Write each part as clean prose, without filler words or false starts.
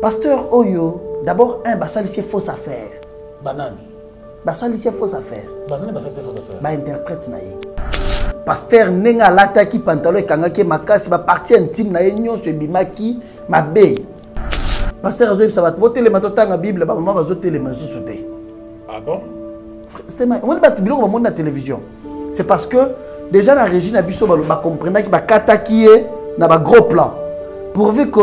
Pasteur oyo, d'abord un basalisi fausse affaire. Banani. Basalisi fausse affaire. Banani basalisi fausse affaire. Ba interprète na ye. Pasteur ndenge alataki pantalon ekangaki makasi ba partie intime na ye nyonso ebimaki mabe. Pasteur azoyebisa bato botelema totanga Bible, ba mama bazotelema lisusu te. Ah bon? Stéma, omoni bato biloko bamoni na télévision. C'est parce que déjà la régie na biso bacomprenaki bakataki ye na ba gros plan pourvu que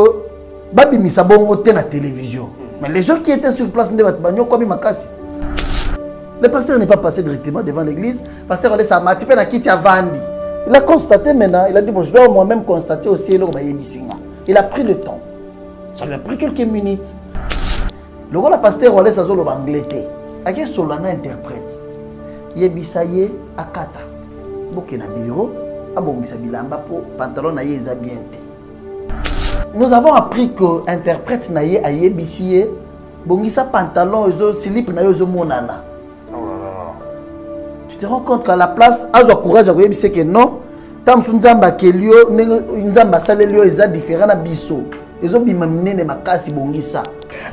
babimisa bongo te na télévision. Mais les gens qui étaient sur place nde bato banyokwami makasi. Le pasteur n'est pas passé directement devant l'église. Pasteur allait s'amati pe na kiti avandi. Il a constaté maintenant, il a dit bon, je dois moi-même constater aussi eloko bayebisi nga. Il a pris le temps. Ça lui a pris quelques minutes. Lokola pasteur Wallace azoloba anglais te, ake solola na interprète. Yebisa ye akata. Boke na bureau, abongisa bilamba po pantalon na ye eza bien te. Nous avons appris que interprète na ye ayebisi ye bongisa pantalon ezo slip na yo ezomonana. Tu te rends compte qu'à la place azwa courage ya koyebisa ke non, ntango mosusu Nzambe akeli yo ndenge Nzambe asaleli yo eza différent na biso, ezobima minene makasi, bongisa.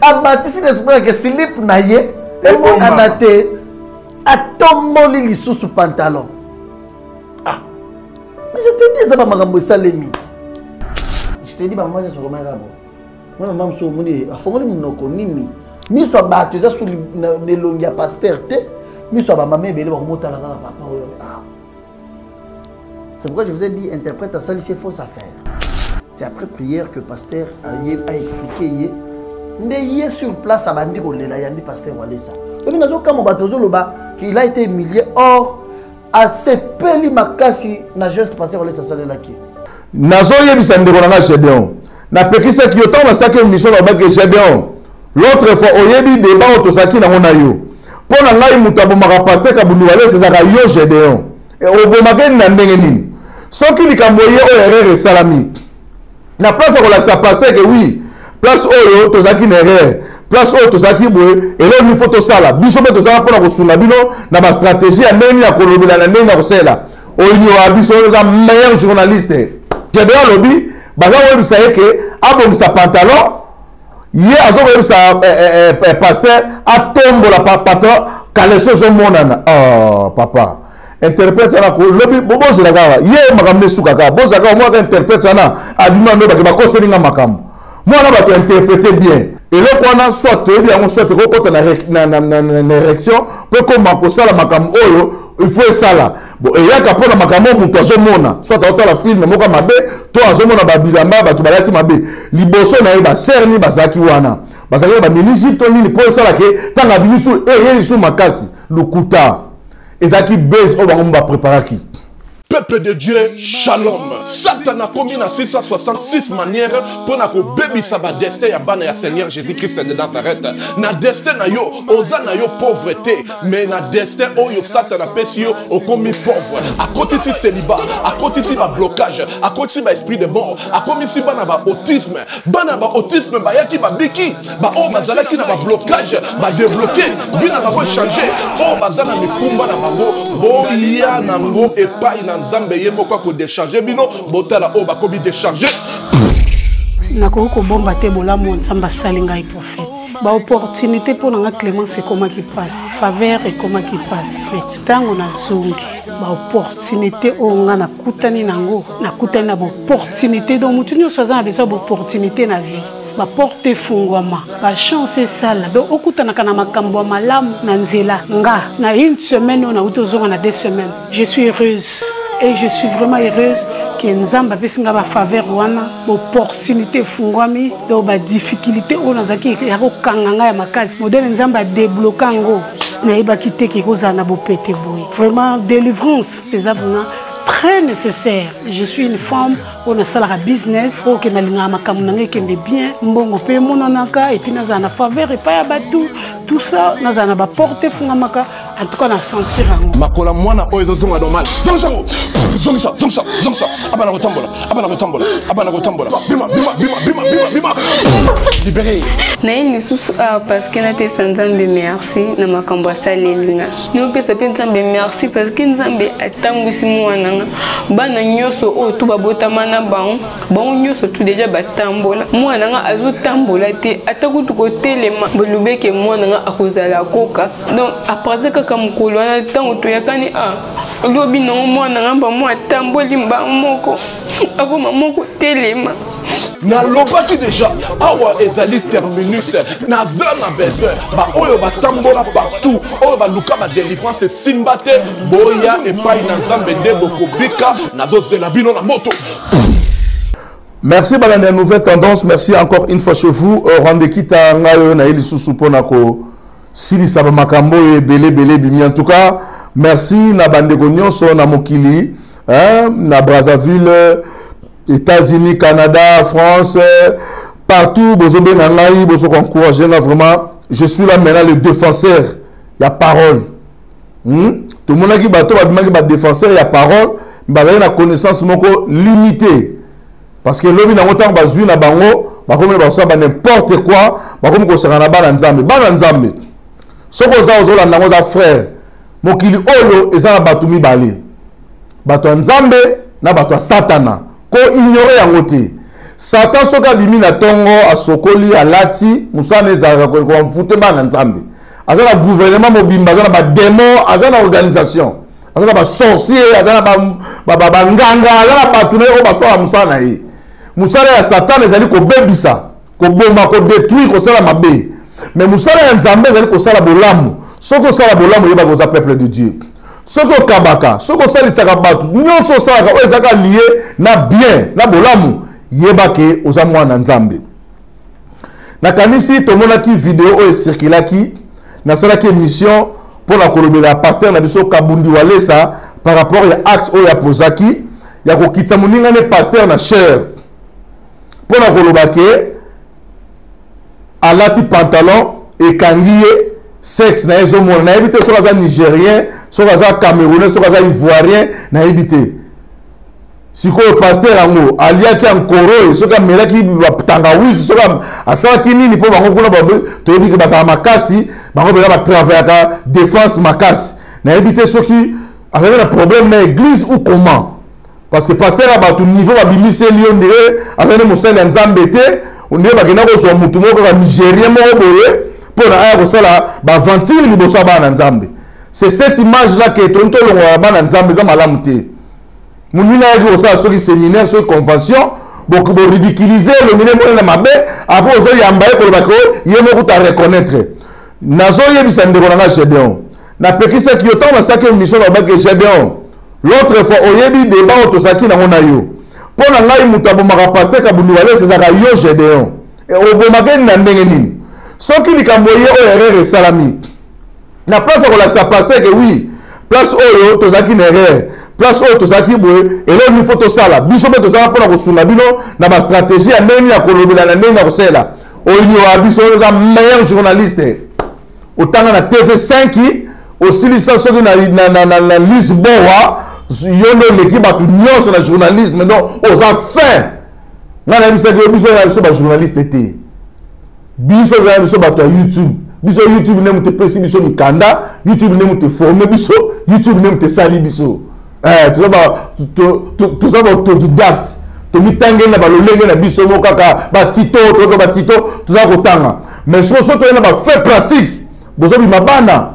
Amatisi na esprit ke slip na ye emonana te, atomboli lisusu pantalon. Ah, mais je te dis, eza ba makambo esalemi ti. Je te dis, ba mama nyonso bakomaki kaka bongo. Mwana mama mosusu omoni afongoli monoko nini, miso ya bato eza su na elongi ya pasteur te, miso ya bamama ebele bakomotala kaka papa oyo. Ah. C'est pourquoi je vous ai dit, interprète asalisi fausse affaire. C'est après prière que pasteur a expliqué ye nde ye sur place abandi kolela yambi pasteur Walesa. Tobi nazokamwa bato ozoloba qu'il a été humilié, or asepeli makasi na geste pasteur Walesa asalelaki. Nazoyebisa ndeko na nga Gedeon, napekisaki yo ntango nasalaki émission, nalobaki Gedeon l'autre fois oyebi débat oyo tozalaki nango na yo. Mpo na ngai moto abomaka pasteur Kabundu Walesa ezalaka yo Gedeon. Obomaka ye na ndenge nini? Soki likambo ye oyo erreur esalami, na place ya kolakisa pasteur ke oui, place oyo tozalaki na erreur, place oyo tozalaki boye, eloko nini fo tosala, biso mpe tozalaka mpona kosunga bino na bastratégie ya ndenge nini ya kolobela na ndenge nini ya kosalela. Oyo biso oza meilleur journaliste. Gedeon alobi baza koyebisa ye ke abongisa pantalon, ye aza koyebisa pasteur atombola pantalon, kaleso ezomonana. Oh, papa interprète wana lobi bozela kaka ye makambo esuka kaka, bozela kaka omwaka interprète wana abima ndo bake bakoseli nga makambo mwana bato interpréter bien eloko wana, soit toyebi yango, soit ekokota na érection mpo ekoma kosala makambo oyo il faut esala. Bon, eyaka mpona makambo oyo moto azomona, soit aotala film moko mabe to azomona babilamba bato balati mabe liboso na ye, basere nini bazalaki wana, bazalaki na bamini jupe to nini, mpo esalake ntango abimi su eye lisu makasi. Lokuta ezalaki base oyo bango bapreparaki. Peuple de Dieu, shalom. Satan a commis na 666 manières pour na kobebisa ba destin ya bana ya Seigneur Jésus-Christ de Nazareth. Na destin na yo, oza na yo pauvreté, mais na destin oyo Satan apesi yo okomi pauvre. Akotisi célibat, akotisi ba blocage, akotisi ba esprit de mort, akomisi bana ba autisme. Bana ba autisme bayaki ba biki, ba oyo bazalaki na ba blocage, ba débloqué, vie na bango changer. Oyo baza na mikumba na bango, boya nango epai na Nzambe ye moko akodecharge bino, botala oyo bakomi décharge. Nakoki kobomba te bolamu oyo Nzambe asali ngai prophète. Baopportunité mpo na nga Clémence ekomaki mpasi, faveur ekomaki mpasi, mais ntango nazongi baopportunité oyo nga nakutani nango, nakutani na baopportunité. Donc motu nyonso aza na besoin ya baopportunité na vie, baporte efungwama, bachance esala, donc okutanaka na makambo ya malamu na nzela. Nga na une semaine oyo nauti ozonga na 2 semaines, je suis heureuse et je suis vraiment heureuse ke Nzambe apesi nga bafaveur wana, baopportunité efungwami. Donc badifficulté oyo nazalaki ya kokanga ngai ya makasi, modele Nzambe adebloka yango, nayebaki te ke ekozala na bopete boye. Vraiment délivrance eza vraiment très nécessaire. Je suis une femme oyo nasalaka business, oyo ke nalingaka makambo na ngai ekende bien, mbongo mpe emonanaka, epuis nazala na faveur epai ya bato. tout ça nazala na baporte efungamaka en tout cas na sentir yango. Makola mwana oyo ezozonga normal. Zongisa yango, zongisa, zongisa, zongisa. Abana kotambola, abana kotambola, abana kotambola. Bima, bima, bima, bima, bima, bima. Libéré. Naye lisusu awa parceke napesa Nzambe merci na makambo asaleli nga. Naopesa mpe Nzambe merci parceke Nzambe atambwisi mwana nga. Bana nyonso oyo tu babotama na bango, bango nyonso tu deja batambola. Mwana nga azotambola te, ata kutu kotelema. Bolobeke mwana nga akozala koka. Donc à partir kaka mokolo wana ntango toyakani a ah, lobi nango mwana nga mbamo atamboli mbango moko akoma moko telema. Nalobaki deja awa ezali terminus, naza na besoin baoyo batambola partout, oyo baluka badelivrance esimba te, boya epai na Nzambe nde bokobika. Nazozela bino na moto. Merci balandi ya Nouvelle Tendance, merci encore une fois chez vous. Rendekita ngai oyo naye lisusu mpona kosilisa bamakambo oyo ebele ebele ebimi. En tout cas, merci na bandeko nyonso na mokili, hein, na Brazzaville, États-Unis, Canada, France, partout bozobenga ngai, bozokoencourage nga vraiment. Je suis là maintenant le défenseur ya parole. Tomonaki bato babimaki ba défenseur ya parole, bazali na connaissance moko limitée. Parce que lobi nango ntango bazwi na bango, bakomi na bakosala ba n'importe quoi, bakomi kosaka na bana Nzambe. Bana Nzambe, soki oza ozolanda yango, oza frère, mokili oyo eza na bato mibale, bato ya Nzambe na bato ya Satana. Ko ignore yango te. Satan soki abimi na tongo, asokoli, alati, mosala ezalaka koenvoûter bana Nzambe. Aza na gouvernement mobimba, aza na ba démons, aza na organisation, aza na ba sorcier, aza na banganga, aza na bato na ye oyo basala mosala na ye. Mosala ya Satan ezali kobebisa, koboma, kodétruire, kosala mabe. Mais mosala ya Nzambe ezali kosala bolamu. Soki osala bolamu, oyebaka oza peuple de Dieu. Soki okabaka, soki osalisaka bato, nyonso osalaka oyo ezalaka lié na bien, na bolamu, yebake oza mwana Nzambe. Nakanisi tomonaki video oyo esirkulaki, nasalaki émission mpona kolobela pasteur na biso Kabundi Walesa par rapport ya acte oyo apozaki ya kokitisa moninga ne pasteur na chair, mpona koloba ke alati pantalon ekangi ye sexe na ye ezomona. Nayebi te soki aza nigérien, soki aza camerounais, soki aza ivoirien, nayebi te. Sikoyo pasteur yango aliaki ankoro, soki amelaki tangawisi, soki asalaki nini, mpo bango kuna toyebi ke bazala makasi, bango mpenza batravaillaka défense makasi. Nayebi te soki azalaki na problème na église ou comment, parce que pasteur ya bato niveau babimiseli yo ndenge azali mosali ya Nzambe te, ndenge bakenda kozwa motu moko kaka nigérien moko boye mpo na aya kosala baventure liboso ya bana na Nzambe. C'est cette image là ke toni tolongola bana Nzambe, eza malamu te. Moninga ayaki kosala soki séminaire, soki convention, boridiculize elongi nde mona na mabe, apres ozoyamba ye koloba ke ye moko ta reconnaître. Nazoyebisa ndeko na nga Gédéon, napekisaki yo ntango nasalaki émission, nalobaki Gédéon, l'autre fois oyebi débat oyo tozalaki nango na yo, mpo na ngai moto abomaka pasteur Kabundi Walesa ezalaka yo Gédéon. Obomaka na ndenge nini? Soki likambo ye oyo erreur esalami, na place ya kolakisa pasteur ke oui, place oyo tozalaki na erreur, place oyo tozalaki boye, eloko nini fo tosala, biso mpe tozalaka mpona kosunga bino na bastratégie ya ndenge nini ya kolobela, na ndenge ya kosalela. Oyo biso oza meilleur journaliste, otanga na TV5, osilisa soki na Lisboa, yo nde oleki bato nyonso na journalisme, donc oza fin. Ngai nayebisaki yo, biso na biso bajournaliste te, biso eza biso bato ya YouTube. Biso YouTube nde moto epesi biso mikanda, YouTube nde moto eforme biso, YouTube nde moto esali biso. Toza ba autodidacte, tomitangeli na balolenge na biso moko kaka batito, toyoka batito, toza kotanga. Mais soki so toye na bafait pratique, bozobima bana,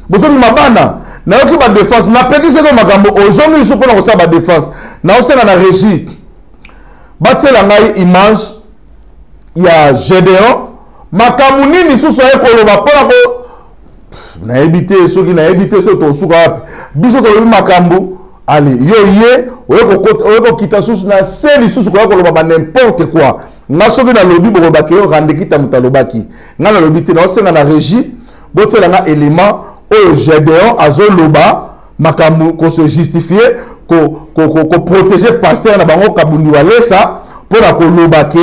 bozobima bana. Nayoki badéfense, napekisaki makambo ozongi lisusu mpona kosala badéfense. Naosenga na régie batiela ngai image ya Gédéon, makambo nini lisusu aye koloba mpona ko. Nayebi te soki, nayebi te soki tosuka wapi. Biso tolobi makambo, ale yo ye oye kokita susu na se lisusu koya koloba ba n'importe quoi. Nga soki nalobi, bokolobaki yo randekita moto alobaki. Nga nalobi te. Naosenga na régie botiela nga élément oyo Gédéon azoloba makambo kose justifier, koprotéger pasteur na bango Kabundi Walesa, mpona koloba ke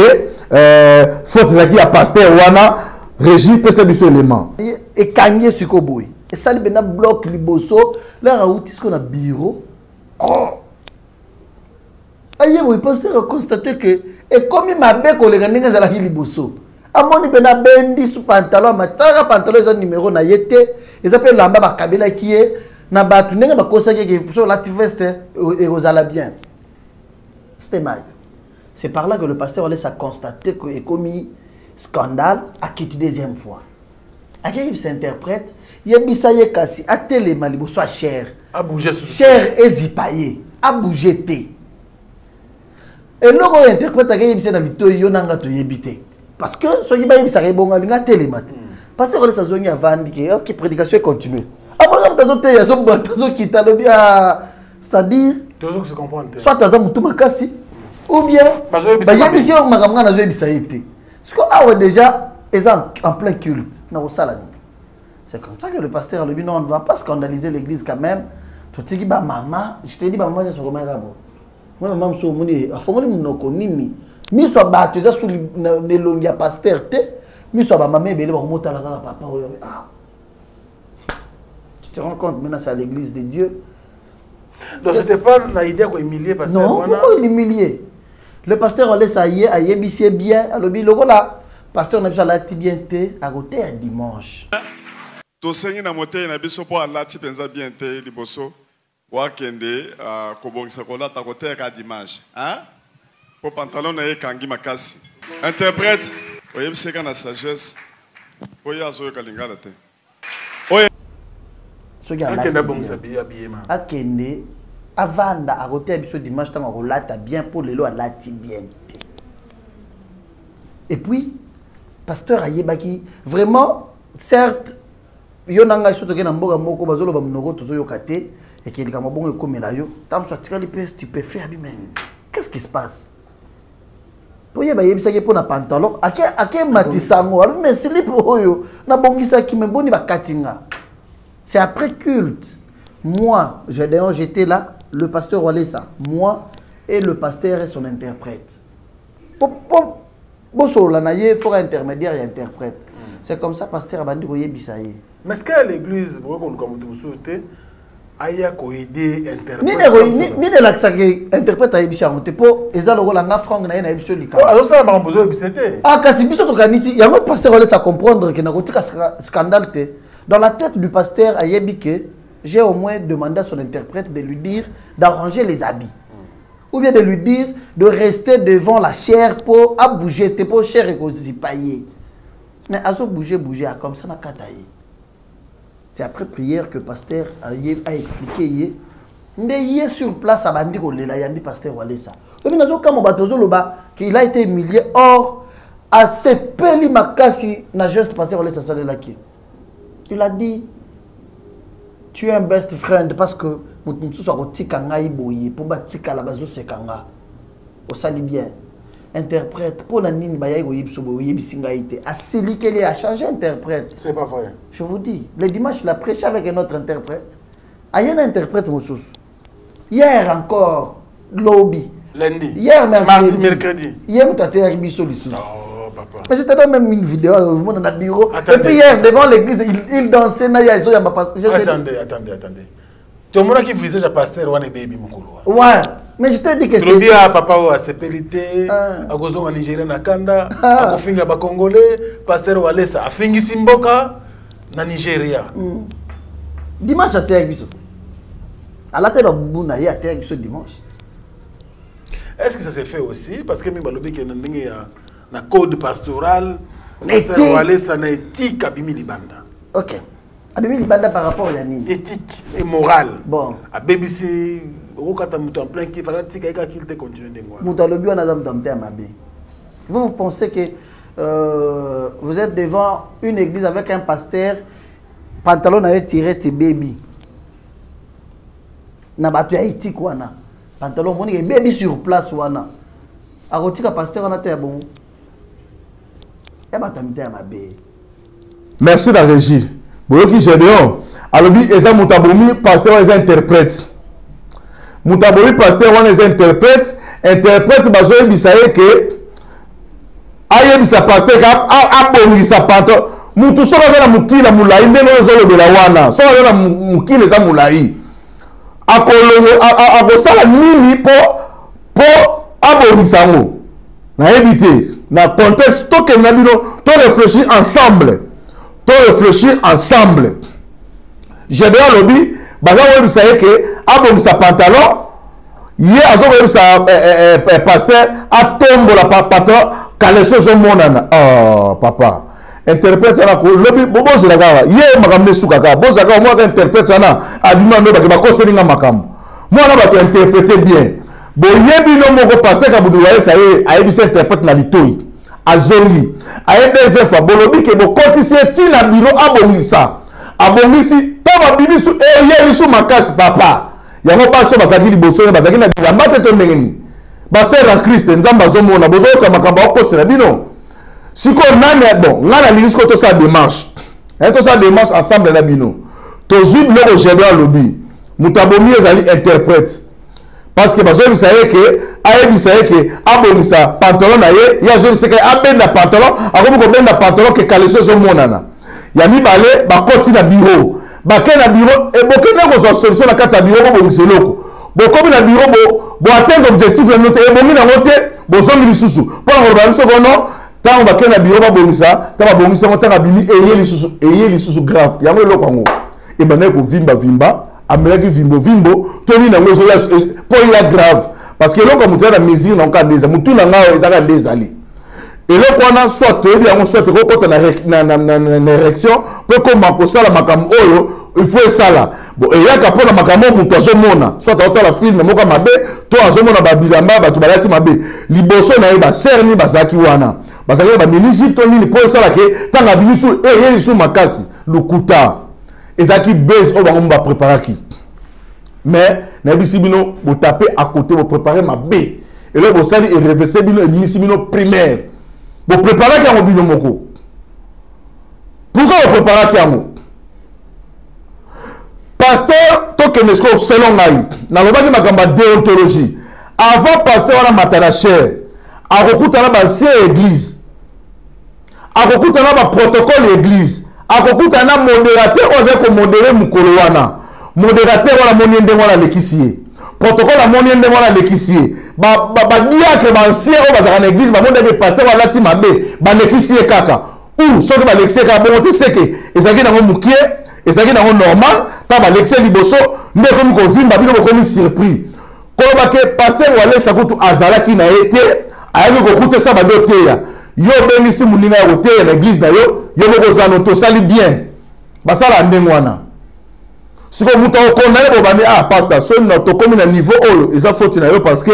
faute ezalaki ya pasteur wana. Régie pesa biso élément. Ekangi ye sikoyo boye esali mpenza bloc liboso lere awuti sikoyo na bureau. Oh. Aye boye pasteur aconstate ke ekomi mabe koleka ndenge ezalaki liboso. Amoni mpenza abendi su pantalon, amataka pantalon eza numero na ye te, eza mpe elamba bakabelaki ye na bato ndenge bakosaki eke so olati veste ekozala bien. C'était mal. C'est par là que le pasteur allait sa constater que ekomi scandale akiti deuxième fois. Akeyebisa interprète, yebisa ye kasi atelema liboso ya chair. Abouger sous chair ezipa ye, abouger te. Eloko oyo interprète akeyebisa na litoyi yo nanga toyebi te. Parce que soki bayebisaka ye bongo alinga atelema te. Pasteur Walesa azongi avandi ke ok prédication econtinue. Amonaka moto azoteya azobata azokita alobi ah, c'est-à-dire toujours se comprendre te. Soit aza motu makasi ou bien bayebisi yo makambo ngai nazoyebisa ye te. Siko awa déjà eza en plein culte na kosala nini? C'est comme ça que le pasteur alobi non, on ne va pas scandaliser l'église quand même. Totiki ba mama, je te dis ba mama nyonso bakomaki kaka bo. Mwa mama mosusu omoni afongoli monoko nini? Miso ya bato eza su na elongi ya pasteur te. Miso ya ba mama ebele bakomotala kaka papa oyo. Ah. Tu te rends compte maintenant c'est à l'église de Dieu. Donc c'était pas la idée ko humilier pasteur. Non, pourquoi l'humilier? Le pasteur Walesa aye ayebisi bien, alobi lokola pasteur na biso alati bien te, akote ya dimanche. Tosengi na motei na biso mpo alati mpenza bien te liboso wakende kobongisa kolata koteyaka dimanche, hein? Mpo pantalon na ye ekangi makasi. Interprète oyebiseka na sagesse mpo ye azoyoka lingala te. Oyo soki akende abongisa habillement, akende avanda akoteya biso dimanche ntango akolata bien mpo lelo alati bien te. Et puis pasteur ayebaki vraiment, certes yo na ngai so toke na mboka moko bazoloba monoko tozoyoka te, eke likambo bongo ekomela yo ntango mosusu atikali mpe stupéfait abi mais qu'est-ce qui se passe? Po ye bayebisaki mpo na pantalon akematisa yango alobi mais slip oyo nabongisaki me boni bakati nga. C'est après culte, moi Gédéon j'étais là, le pasteur Walesa, moi et le pasteur et son interprète. Bosolola na ye fort intermédiaire et interprète. C'est comme ça pasteur abandi koyebisa ye. Mais est-ce que l'église bokoki koluka moto mosusu te aya koaider interprète? Nini elakisaka interprète ayebisi yango te mpo eza lokola nga Frank na ye nayebisi yo likambo. Azosala makambo ozoyebisa te. Ah, kasi biso tokanisi yango pasteur Walesa comprendre ke nakotika scandale te. Dans la tête du pasteur ayebi ke j'ai au moins demandé à son interprète de lui dire d'arranger les habits. Ou bien de lui dire de rester devant la chair pour à bouger te pour chair ekozipa ye. Mais azo bouger bouger comme ça na kata ye. C'est après prière que pasteur a expliqué ye. Nde ye sur place abandi kolela yambi pasteur Walesa. Obi nazo kamo bato zoloba qu'il a été humilié or asepeli makasi na geste pasteur Walesa salelaki. Il a dit tu es un best friend parce que moto mosusu akotika ngai boye mpo batikala bazoseka nga. Osali bien. Interprète mpo na nini bayaki koyebisa boye oyebisi ngai te. Asilikeli a changé interprète. C'est pas vrai. Je vous dis, le dimanche il a prêché avec un autre interprète. Aye na interprète mosusu. Hier encore lobi. Lundi. Hier mercredi. Mardi, mercredi. Hier moto ateyaki biso lisusu. Oh, papa. Mais je te donne même une vidéo au monde dans le bureau. Attendez. Et puis hier, devant l'église, il dansait, na ya, izo ya ma pas-, je te Attendez, attendez, attendez. Tomonaki visage ya pasteur wana ebebi mokolo wana. Ouais, mais je te dis que c'est Tolobi ya papa oyo asepeli te, Ah. akozonga Nigeria na kanda, Ah. akofinga ba Congolais, pasteur Walesa afingisi mboka na Nigeria. Dimanche ateyaki biso. Alata ba bubu na ye ateyaki biso dimanche. Est-ce que ça s'est fait aussi? Parce que mi balobi ke na ndenge ya na code pastoral, Na pasteur éthique. Walesa na éthique abimi libanda. Ok. Abimi libanda par rapport ya nini? Éthique et morale. Bon. Abebisi okokata moto en plein kiff, ala tika ye kaka culte continue ndenge wana. Moto alobi wana aza moto ya motema mabe. Vous, vous pensez que vous êtes devant une église avec un pasteur, pantalon na ye tiré te baby. Na bato ya éthique wana. Pantalon moni ke baby sur place wana. Akotika pasteur wana te ya bongo. Ya bato ya motema mabe. Merci la régie. Boyoki Gédéon. Alobi eza moto abomi pasteur wana eza interprète. Moto abomi pasteur wana eza interprète. Interprète bazoyebisa ye ke aye Ayebisa pasteur ka abongisa pantalon. Mutu soki aza na mokila molai ndenge oyo ozolobela wana, soki aza na mokila eza molai, akolongo akosala nini mpo mpo abongisa yango? Nayebi te na contexte. Tokende na bino, to réfléchir ensemble, to réfléchir ensemble. Gedeon alobi baza koyebisa ye ke abongisa pantalon, ye aza koyebisa eh, eh, eh, pasteur atombola pantalon, kaleso ezomonana. Oh, papa interprète wana lobi bozela kaka ye makambo esuka kaka, bozela kaka omwaka interprète wana abima ndo bake bakoseli nga makambo mwana bato interprète bien. Boyebi no moko pasteur Kabudu Walesa ye ayebisi interprète na litoi, azongi aye deuxième fois, bolobi ke bokotisi ye ti na biro abongisa, abongisi, ntango abimisu eye lisu makasi. Papa, yango basi oyo bazalaki liboso ne bazalaki na bilamba te to ndenge nini? Basere en Christ, Nzambe azomona, bozoyoka makambo akosela bino sikoyo nani? Bon, ngai nalingi sikoyo tosala démarche, tosala démarche ensemble na bino. Tozwi biloko Gedo alobi moto abomi ezali interprète, parce que bazoyebisa ye ke ayebisa ye ke abongisa pantalon na ye, ye azoyebisa ke abenda pantalon, akomi kobenda pantalon ke kaleso ezomonana. Ya mibale, bakoti na bureau, bake na bureau, ebokende kozwa solution na kati ya bureau, bobongisa eloko. Bokomi na bureau, bo atteindre objectif na bino te, ebongi nango te, bozongi lisusu mpo na koloba biso kono. Ntango bakei na bureau babongisa, ntango babongisi yango, ntango abimi eye lisusu, eye lisusu grave. Yango eloko yango ebandaki kovimba vimba, amelaki vimbo vimbo to nini yango ezoya mpo eya grave, parce que eloko ya moto ya na mesure na yango nde eza motu na ngai ezaka nde ezali eloko wana, soit toyebi yango, soit ekokota na érection mpo ekoma kosala makambo oyo il faut esala. Bon, eyaka mpo na makambo oyo moto azomona, soit aotala filme moko mabe to azomona babilamba bato balati mabe liboso na ye. Basere nini bazalaki wana, bazalaki na bamini jupe to nini mpo esalake ntango abimi su eye lisu makasi? Lokuta, ezalaki base oyo bango bapreparaki. Mais nayebisi bino, botape à côté, boprépare mabe, eloko bosali erevese bino, ebimisi bino primaire. Bopreparaki yango bino moko. Pourquoi bopreparaki yango? Pasteur, tokende sikoyo. Selon ngai, nalobaki makambo ya déontologie avant. Pasteur wana mata na chaire, akokutana baancien ya église, akokutana baprotocole ya église, akokutana na modérateur oyo azali komodere mokolo wana. Modérateur wana amoni ye ndenge wana, alekisi ye. Protocole amoni ye ndenge wana, alekisi ye. Badiacre, baancien oyo bazalaka na église bamonaki pasteur oyo alati mabe, balekisi ye kaka. Ou soki balekisi ye kaka bongo te, seke ezalaki nango mokie, ezalaki nango normal. Ntango balekisi ye liboso nde ekomi kovimba, bino bokomi surpris. Koloba ke pasteur Walesa kutu azalaki na ye te, ayaki kokuta esa bandi oteya. Yo obengisi moninga ya koteya na eglise na yo, yo moko oza no tosali bien, basala ndenge wana. Sikoyo moto akokondane, bobandi ah pasteur, soki na tokomi na niveau oyo eza faute na yo, parce que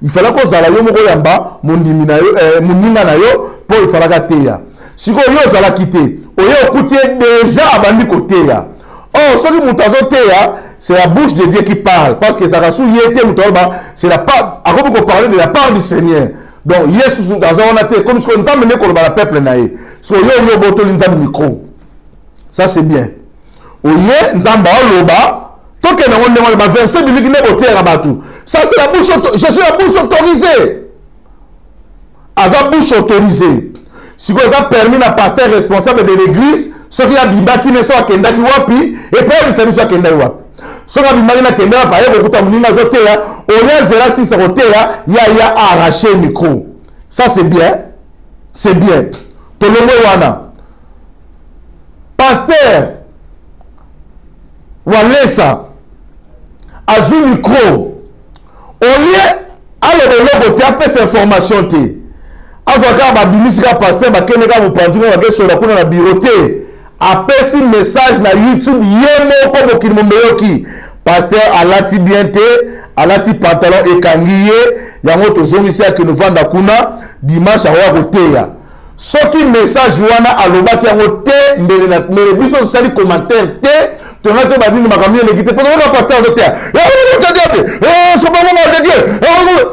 il fallait kozala yo moko oyamba mondimi na yo, moninga na yo mpo il fallait ateya. Sikoyo yo ozalaki te, oye okuti ye déjà abandi koteya. Or soki moto azoteya, c'est la bouche de Dieu qui parle, parce que ezalaka su ye te moto aloba, c'est la part, akomi koparler de la part du Seigneur. Donc ye susu aza wana te, komi sikoyo Nzambe nde koloba na peuple na ye. Sikoyo yo yo obotoli Nzambe micro, ça c'est bien. Oye Nzambe aoloba, tokende yango ndenge wana, baverset biblique nde boteyaka bato. Ça c'est la bouche, je suis la bouche autorisée, aza bouche autorisée. Sikoyo eza permis na pasteur responsable de l'église, soki abimaki ne, soki akendaki wapi, epo ayebisa biso akendaki wapi. Soki abimaki na kende wapi, aye kokuta moninga azoteya, oye azela sisa koteya, ye aya arrache micro. Ça c'est bien, c'est bien. Tolongwe wana. Pasteur Walesa azwi micro, olie aloba eloko te, apesa information te, azwa kaka babimisi kaka pasteur, bakende kaka mopanzi kuna, bakesola kuna na biro te, apesi message na YouTube ye moko, mokili mombeyoki pasteur alati bien te, alati pantalon ekangi ye, yango tozongisi akende ovanda kuna, dimanche akoya koteya. Soki message wana alobaki yango te, mbele na mbele biso tosali commentaire te, tonga to banini makambo eleki te, mpo pasteur azoteya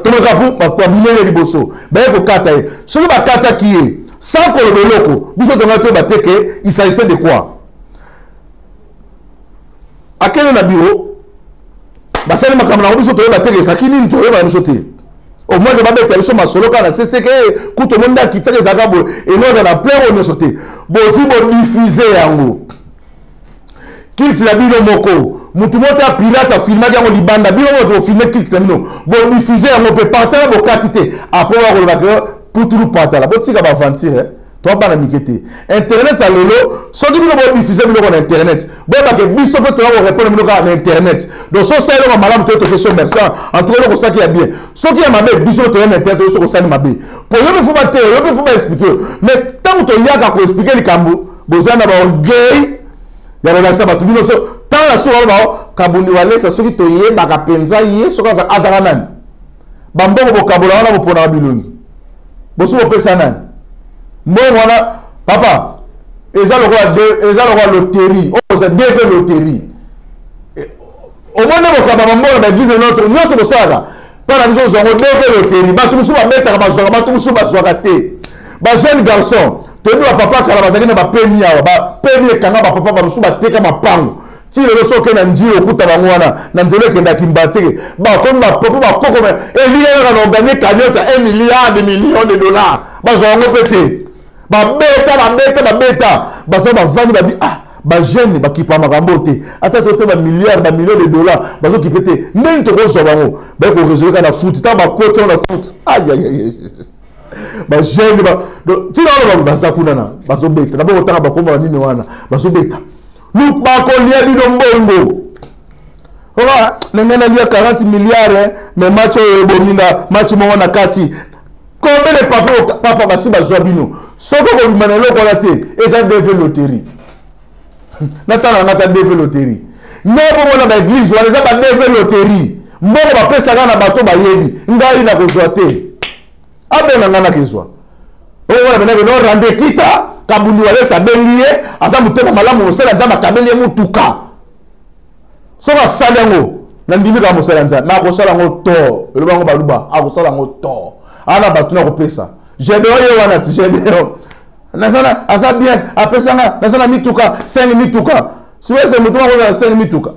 tomeka pu babimeli ye liboso, baye kokata ye. Soki bakataki ye sans koloba eloko, biso tonga toyeba te ke il s'agissait de quoi. Akende na bureau, basali makambo nango, biso toyeba te ke ezalaki nini, toyeba na biso te. Au moins babeta biso masolo kaka na seseke kutu omoni nde akitaka ezalaka boye eloko na plein oyo nyonso te bozwi bodiffuse yango kilti na bino moko motu moko te ya pirate afilmaki yango libanda bino moko bofilme kilti na bino bodiffuse yango mpe parti wana bokati te apres bakolobaka putulu patala botika baventure eh? toa bana mike te internet ya lelo soki bino bodiffuse biloko na internet boyebake biso mpe toya korepondre bino kaka na internet donc so osali eloko malamu toye topesi yo merci en tout cas eloko osaki ya bien soki ya mabe biso toya na internet toye soki osali mabe po yo mpe fo bateya yo mpe fo baexplike yo mais ntango toyaka koexplike likambo boza na baorgueil ya kolakisa bato bino so ntango na suka bao kabundi walesa soki toyebaka mpenza ye soki azalaka nani bambongo bokabola wana boponaka bilongi bosi bopesa nani mbongo wana papa eza lokola eza lokola loterie oyo oza dv loterie eh, omoni bokaba bambongo na baeglise notre nyonso bosalaka mpo na biso ozwa yango dv loterie bato mosusu babetaka bazwaka bato mosusu bazwaka te bajeune garçon toyebi bapapa kala bazalaki na bapemi awa bapemi ekanga bapapa bamosusu bateka mapango ti lelo soki okei na njili okuta bango wana na nzela ekendaki mbatike bakomi bapopo bakoko elia kaka na oganye cagnote ya 1 milliard de million de dollars bazwa yango mpe te babeta babeta babeta bato bavandi babi ah bajeune bakipa makambo te ata totie bamilliard bamillion de dollars bazokipe te ndenge tokozwa bango baye koresole kaka na foot ntango bakoti yango na foot ayayay bajeune ntina wana baza kuna na bazobeta na bokotanga bakoma banini wana bazobeta bakolia bino mbongo oa na ngai nalia 40 milliard eh, mais match oyo ebomi na match moko na kati combien de papa papa basi bazwa bino soki okobima na eloko wana te eza dv loterie natanga nga ta dv loterie nde bongo na baeglise wana eza ba dv loterie mbongo bapesaka na bato bayebi ngai nakozwa te abona ngai nakezwa oyo wana no rende kita kabundi walesa abengi ye aza motema malamu mosala nzambe akabeli ye motuka soki asali yango nandimi kaka mosala nzambe me akosala yango to eloba yango baluba akosala yango to ana bato na kopesa gedeon ye wana ti gedeon nazana aza bien apesanga naza na mituka 5 mituka siwese motu makozala 5 mituka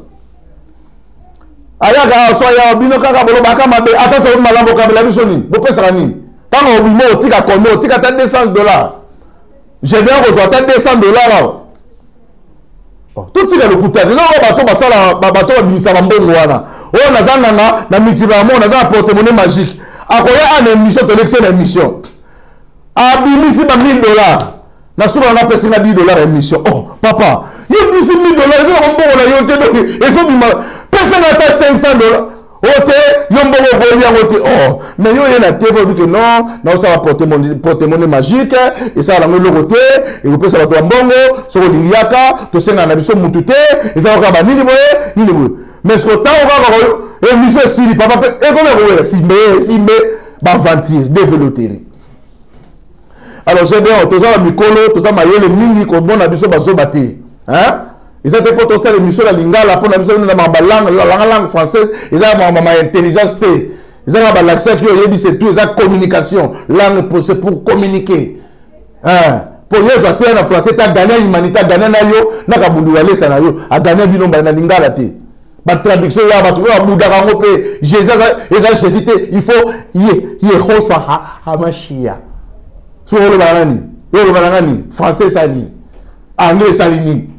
ayaka so aya bino kaka bolobaka mabe ata toyebi malamu okabela biso nini bopesaka nini ntango obima otika combien otika ata 200 dollars gedeon kozwa ata 200 dollars awa oh, totika lokuta te eza kaka bato basala bato babimisa bambongo wana oyo naza nganga na multiple yango naza na porte-monnaie magique akoya ana émission tolekisi na émission abimisi ba 1000 dollars na suka nanga apesi nga 10 dollars ya émission oh papa yo bimisi 1000 dollars eza na mbongo na yo te donc ezobima pesa nga ata 500 dollars o te yo mbongo okoli yango te oh mais yo oye na tv oyebi ke non naosala porte-monnaie magique esala yango eloko te ekopesa bato ya mbongo soki olingi yaka tosengana na biso mutu te eza kaka banini boye nini boye mais siko ntango kaka émission esili papa mpe ekomi ekowela simbe simbe baventure develoterie alors gedeon toza na mikolo toza mayele mingi komona biso bazoba te hein? eza te mpo tosala émission na lingala mpo na biso na makambo langue langa langue française eza na makambo ma intelligence te eza kaka balakisaki yo oyebi c'est tout eza communication langue pour c'est pour communiquer hein? mpo yesu ateya na français te agania humanité agania na yo na kabundu walesa na yo agania bino mbala na lingala te batraduction ya bato oyo babudaka yango mpe jésus eza jésus te il faut ye yehoshua hamashia soki olobaka nani yo olobaka nanga nini français esali nini anglais esali nini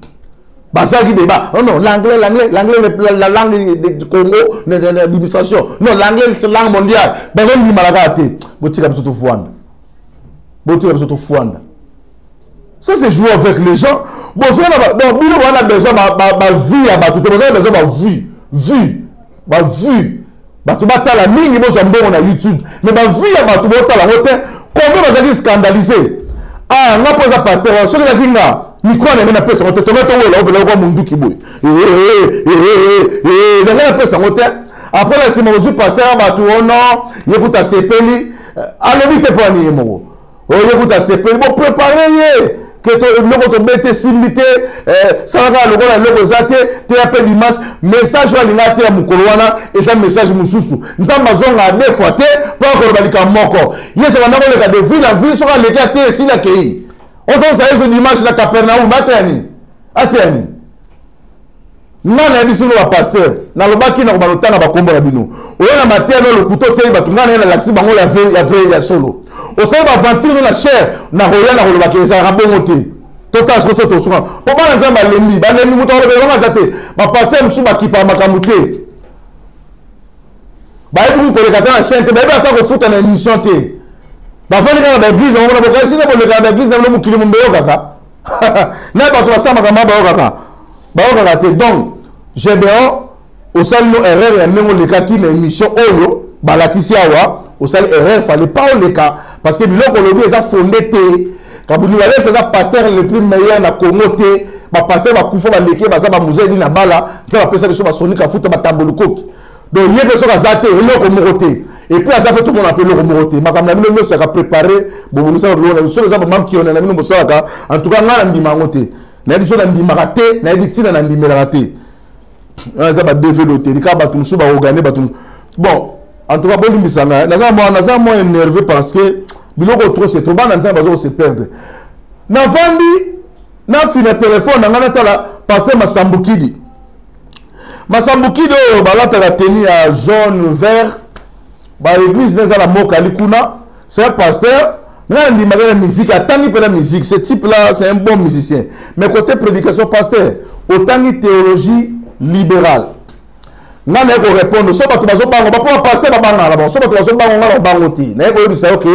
basalaki débat oh non l'anglais l'anglais l'anglais la langue du congo l'administration non l'anglais c'est langue mondiale bazondimala kaka te botika biso tofwanda botika biso tofwanda ça c'est jouer avec les gens bozwa na donc bino wana besoin ba ba ba vie ya bato te bozwa besoin ba vue vue ba vue bato batala mingi bozwa mbongo na youtube mais ba vue ya bato botala yango te combien bazalaki scandalise ah nga mpo eza pasteur wana soki ezalaki nga mikro na ngai napesa yango te tonga tongo eloko mpenza kwa munduki boye na ngai napesa yango te après na nsima ozwi pasteur ya bato ono oh ye kuta asepeli alobi te mpo ani ye moko oyo ye kuta asepeli boprepare ye ke eloko tobeti esimbi te eh, sala kaka lokola eloko eza te teya mpe dimanche message oyo alinga ateya mokolo wana eza message mosusu nzambe azonga de fois te mpo akoloba likambo moko yesu abanda koleka de ville en ville soki aleki ateya esili akei ozongisa yesu dimanche na capernaum ateya nini ateya nini Nga nayebisi bino ba pasteur, nalobaki na kobanda kotanga bakombo na bino. Oye na mateya no lokuta oteyi bato, nga naye nalakisi bango ya vrai ya vrai ya solo. Osali ba aventure no na chair, nakoya na kolobaka ezalaka bongo te. Totala sikoyo soki tosuka. Po bana Nzambe balembi, balembi moto akolobela bango aza te. Ba pasteur mosusu bakipaka makambo te. Bayebi kutu koleka ata na chaîne te, bayebi ata kofuta na émission te. Bafandi kaka na ba église na bango na bokanisi nde boleka na ba église na bino mokili mombe oyokaka. Na bato basala makambo bayokaka. Bayokaka te. Donc Gedeon osali no erreur ya ndenge olekaki na émission oyo balakisi awa, osali erreur, fallait pas oleka parce que biloko olobi eza fondé te. Kabuni Walesa aza pasteur le plus meilleur na Congo te. Ba pasteur bakufa baleki baza ba muzeli na bala, nzambe apesa biso ba Sony Kafuta ba Tambolukoki. Donc ye mpe soki aza te eloko moko te. Et puis aza mpe tomona mpe eloko moko te. Makambo na bino nyonso yaka préparer, bobongisaka biloko na bino. Soki eza ba mamkiona na bino bosalaka, en tout cas ngai nandima yango te. Nayebi soki nandimaka te, nayebi ntina nandimelaka te. Eza ba DV loterie, kaka bato mosusu baorgane bato mosusu. Bon, en tout cas bolimbisa ngai, naza mwa énervé parce que biloko trop c'est trop, bana Nzambe bazo se perdre. Navandi nafina telefone na ngai natala pasteur Masambukidi. Masambukidi oyo balataka tenue ya jaune vert, ba église neza na Mokali kuna, c'est un pasteur. Nga ndimaka na musique, atangi mpe na musique. Ce type là, c'est un bon musicien. Mais côté prédication, pasteur, otangi théologie libérale. Nga naye ko répondre, so bato bazobango, ba po pasteur babangaka na bango, so bato bazobango nga na bango te. Naye koyebisa yo ke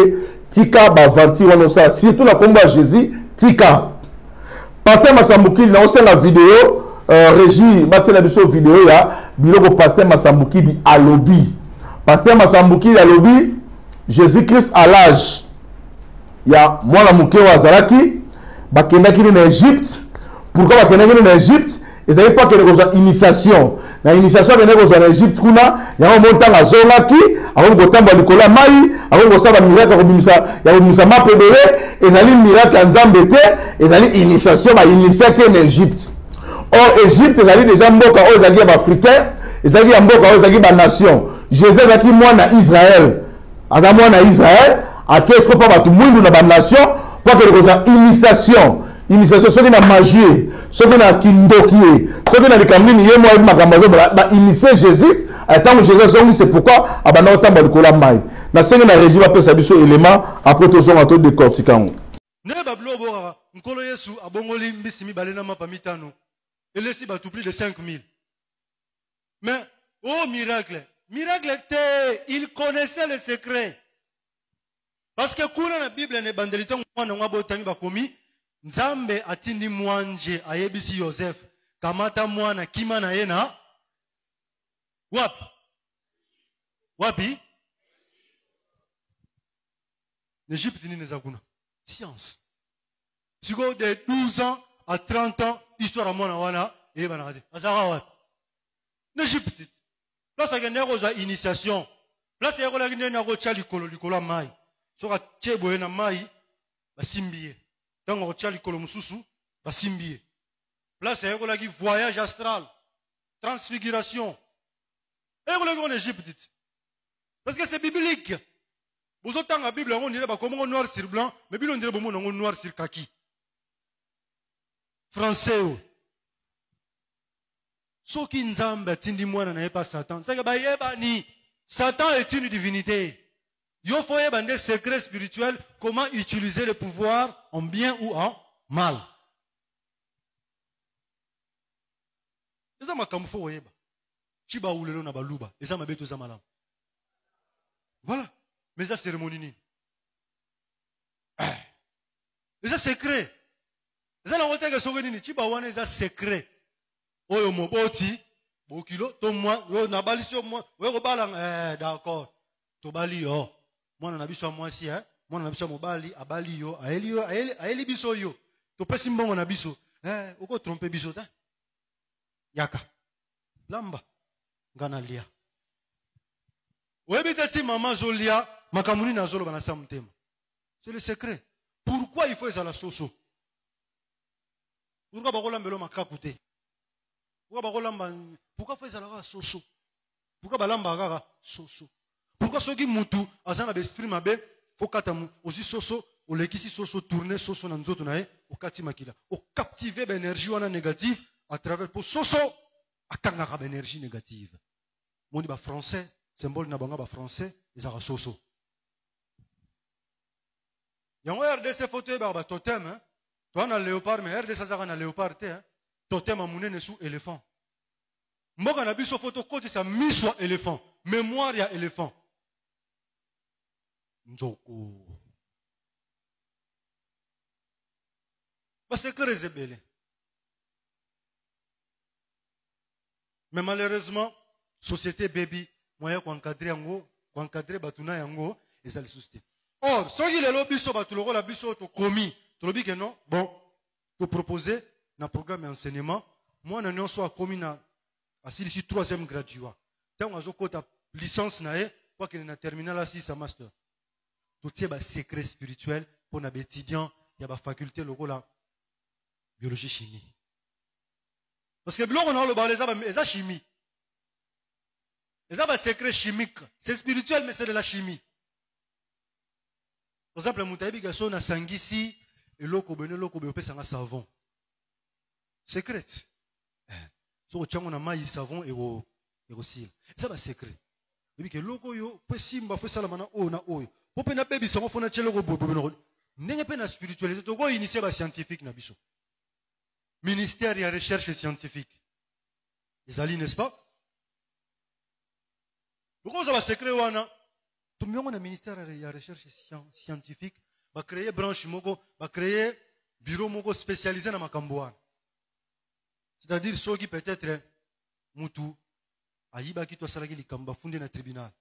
tika ba aventure wana osala, surtout na kombo ya Jésus, tika. Pasteur Masambukidi, na osenga video, régie batiela biso video ya biloko pasteur Masambukidi alobi. Pasteur Masambukidi alobi Jésus-Christ à l'âge ya mwana moke oyo azalaki, bakendaki nde na Égypte. Pourquoi bakendaki nde na Égypte? Ezali mpo akende kozwa initiation. Na initiation akendaki kozwa na Égypte kuna, yango omoni ntango azongaki, akomi kotambola likolo ya mai, akomi kosala ba miracle ya kobimisa mapa ebele. Ezali miracle ya Nzambe te, ezali initiation, ba initiaki ye na Égypte. Or Égypte ezali déjà mboka oyo ezalaki ya ba Africain, ezalaki ya mboka oyo ezalaki ba nation. Jésus azalaki mwana Israël, aza mwana Israël, ake sikoyo mpo bato mwindu na ba nation mpo akende kozwa initiation. Initiation soki na magie, soki na kindoki ye, soki na likambo nini, ye moko ayebi makambo azobola, ba initie Jésus. Ntango Jésus azongi, c'est pourquoi abanda kotambola likolo ya mai. Nasengi na régie bapesa biso élément, après tozonga to décortiquer yango. Nde ba biloko bokaka, Nkolo Yesu abongoli mbisi mibale na mapa mitano, elesi bato plus de 5000. Mais oh miracle, miracle te, il connaissait le secret. Parce que kuna na Bible na ebandeli ntango mwana yango abotami bakomi Nzambe atindi mwanje ayebisi Joseph kamata mwana kima na ye na wapi? Wapi? Na Egypte nini eza kuna? Science. Sikoyo de 12 ans à 30 ans histoire ya mwana wana eyebanaka te. Azalaka wapi? Na Egypte. Place akendaki kozwa initiation. Place ayekolaki ndenge nini akotia likolo likolo ya mai. Soki atie boye na mai, basimbi ye. Ntango akotia likolo mosusu, basimbi ye. Place ayekolaki voyage astral, transfiguration. Ayekolaki yango na Egypte ti. Parce que c'est biblique. Bozotanga Bible yango ondire bakomi yango noir sur blanc, mais bino ondire bomona yango noir sur kaki. Français oyo. Soki Nzambe atindi mwana na ye pa Satan, c'est que bayebani. Satan est une divinité. Yo faut oyeba nde secret spirituel, comment utiliser le pouvoir en bien ou en mal. Eza makambo faut oyeba. Tshibawu lelo na baluba, eza mabe to eza malamu? Voilà. Mais eza cérémonie nini? Eh. Eza secret. Eza nango te ke soki nini, tshibawu wana eza secret. Oyo moboti bokilo to mwa yo nabalisi yo mwa oye kobala eh, d'accord tobali yo mwana na biso ya mwasi eh, mwana na biso ya mobali abali yo ayeli yo ayeli, ayeli biso yo topesi mbongo na biso eh, oko tromper biso te yaka lamba nga nalia oyebi te ti mama azolia makambo nini azoloba na sa motema. C'est le secret. Pourquoi il faut ezala soso? Pourquoi bakolambela makaku te? Pourquoi bakolamba? Pourquoi faut ezala kaka soso? Pourquoi balambaka kaka soso? Pourquoi soki mutu aza na ba esprit mabe faut kata mu ozwi soso olekisi soso tourner soso na nzoto na ye okati makila o captiver ba énergie wana négative à travers po soso. Akangaka ba énergie négative. Moni ba français, symbole na bango ba français ezalaka soso. Yango RDC faut toyebaka ba totem hein. Toa na léopard mais RDC azaka na léopard te hein. Totem ya munene sous éléphant. Mboka na biso faut tokotisa miso ya éléphant, mémoire ya éléphant. Nzoko. Ba secrets ebele. Mais malheureusement, société baby moyen ko encadrer yango, ko encadrer batu na yango eza lisusu te. Or, soki lelo biso batu lokola biso tokomi, tolobi ke non, bon, to proposer na programme ya enseignement, mwana nyonso akomi na asilisi troisième graduat. Tango azokota licence na ye, po akende na terminal asilisa master. Totie ba secret spirituel mpo na ba étudiants ya ba faculté lokola biologie chimie. Parce que biloko na oloba eza eza chimie. Eza ba secret chimique. C'est spirituel mais c'est de la chimie. Par exemple, moto ayebi ke so nasangisi eloko boye na eloko boye opesa nga savon. Secret. Eh. Soki otia yango na mai savon eko ekosila. Eza ba secret. Oyebi ke eloko oyo po esimba fo esalama na oyo na oyo. Po pe nabebisa yango fo natia eloko boye boye na ndenge pe na spiritualité toko initier ba scientifique na biso. Ministère ya recherche scientifique ezali n'est-ce pas? Okozwa ba secret wana tomi yango na ministère ya recherche scientifique, ba créer branche moko, ba créer bureau moko spécialisé na makambo wana. C'est-à-dire soki peut-être mutu ayibaki to asalaki likambo bafundi na tribunal.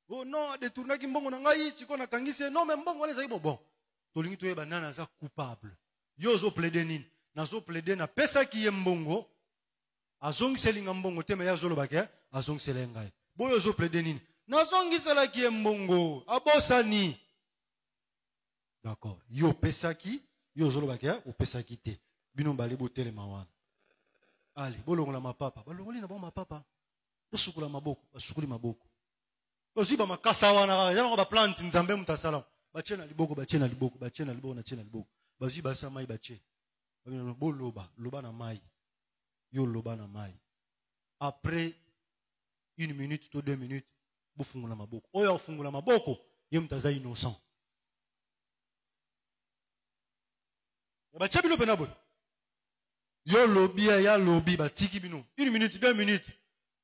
Oh non, adetournaki mbongo na ngai, sikoyo nakangisi ye. Non, mais mbongo wana ezalaki bon. Bon, tolingi toyeba nani aza coupable. Yo ozo plaider nini? Nazo plaider napesaki ye mbongo, azongiseli nga mbongo te, mais ye azoloba ke azongisela ye ngai. Boyo ozo plaider nini? Nazongiselaki ye mbongo, abosani. D'accord. Yo opesaki, yo ozoloba ke opesaki te. Bino mbale botelema wana. Allez, bolongola mapapa. Balongoli na bango mapapa. Bosukola maboko, basukoli maboko. Bazwi ba makasa wana kaka, eza bango ba plante Nzambe moto asala. Batie na liboko, batie na liboko, batie na liboko, natie na liboko. Bazwi basa mai batie. Boloba, loba na mai. Yo loba na mai. Après une minute to deux minutes, bofungola maboko. Oyo afungola maboko, ye moto aza innocent. Batie bino pena boye. Yo lobi ya lobi batiki bino. Une minute, deux minutes.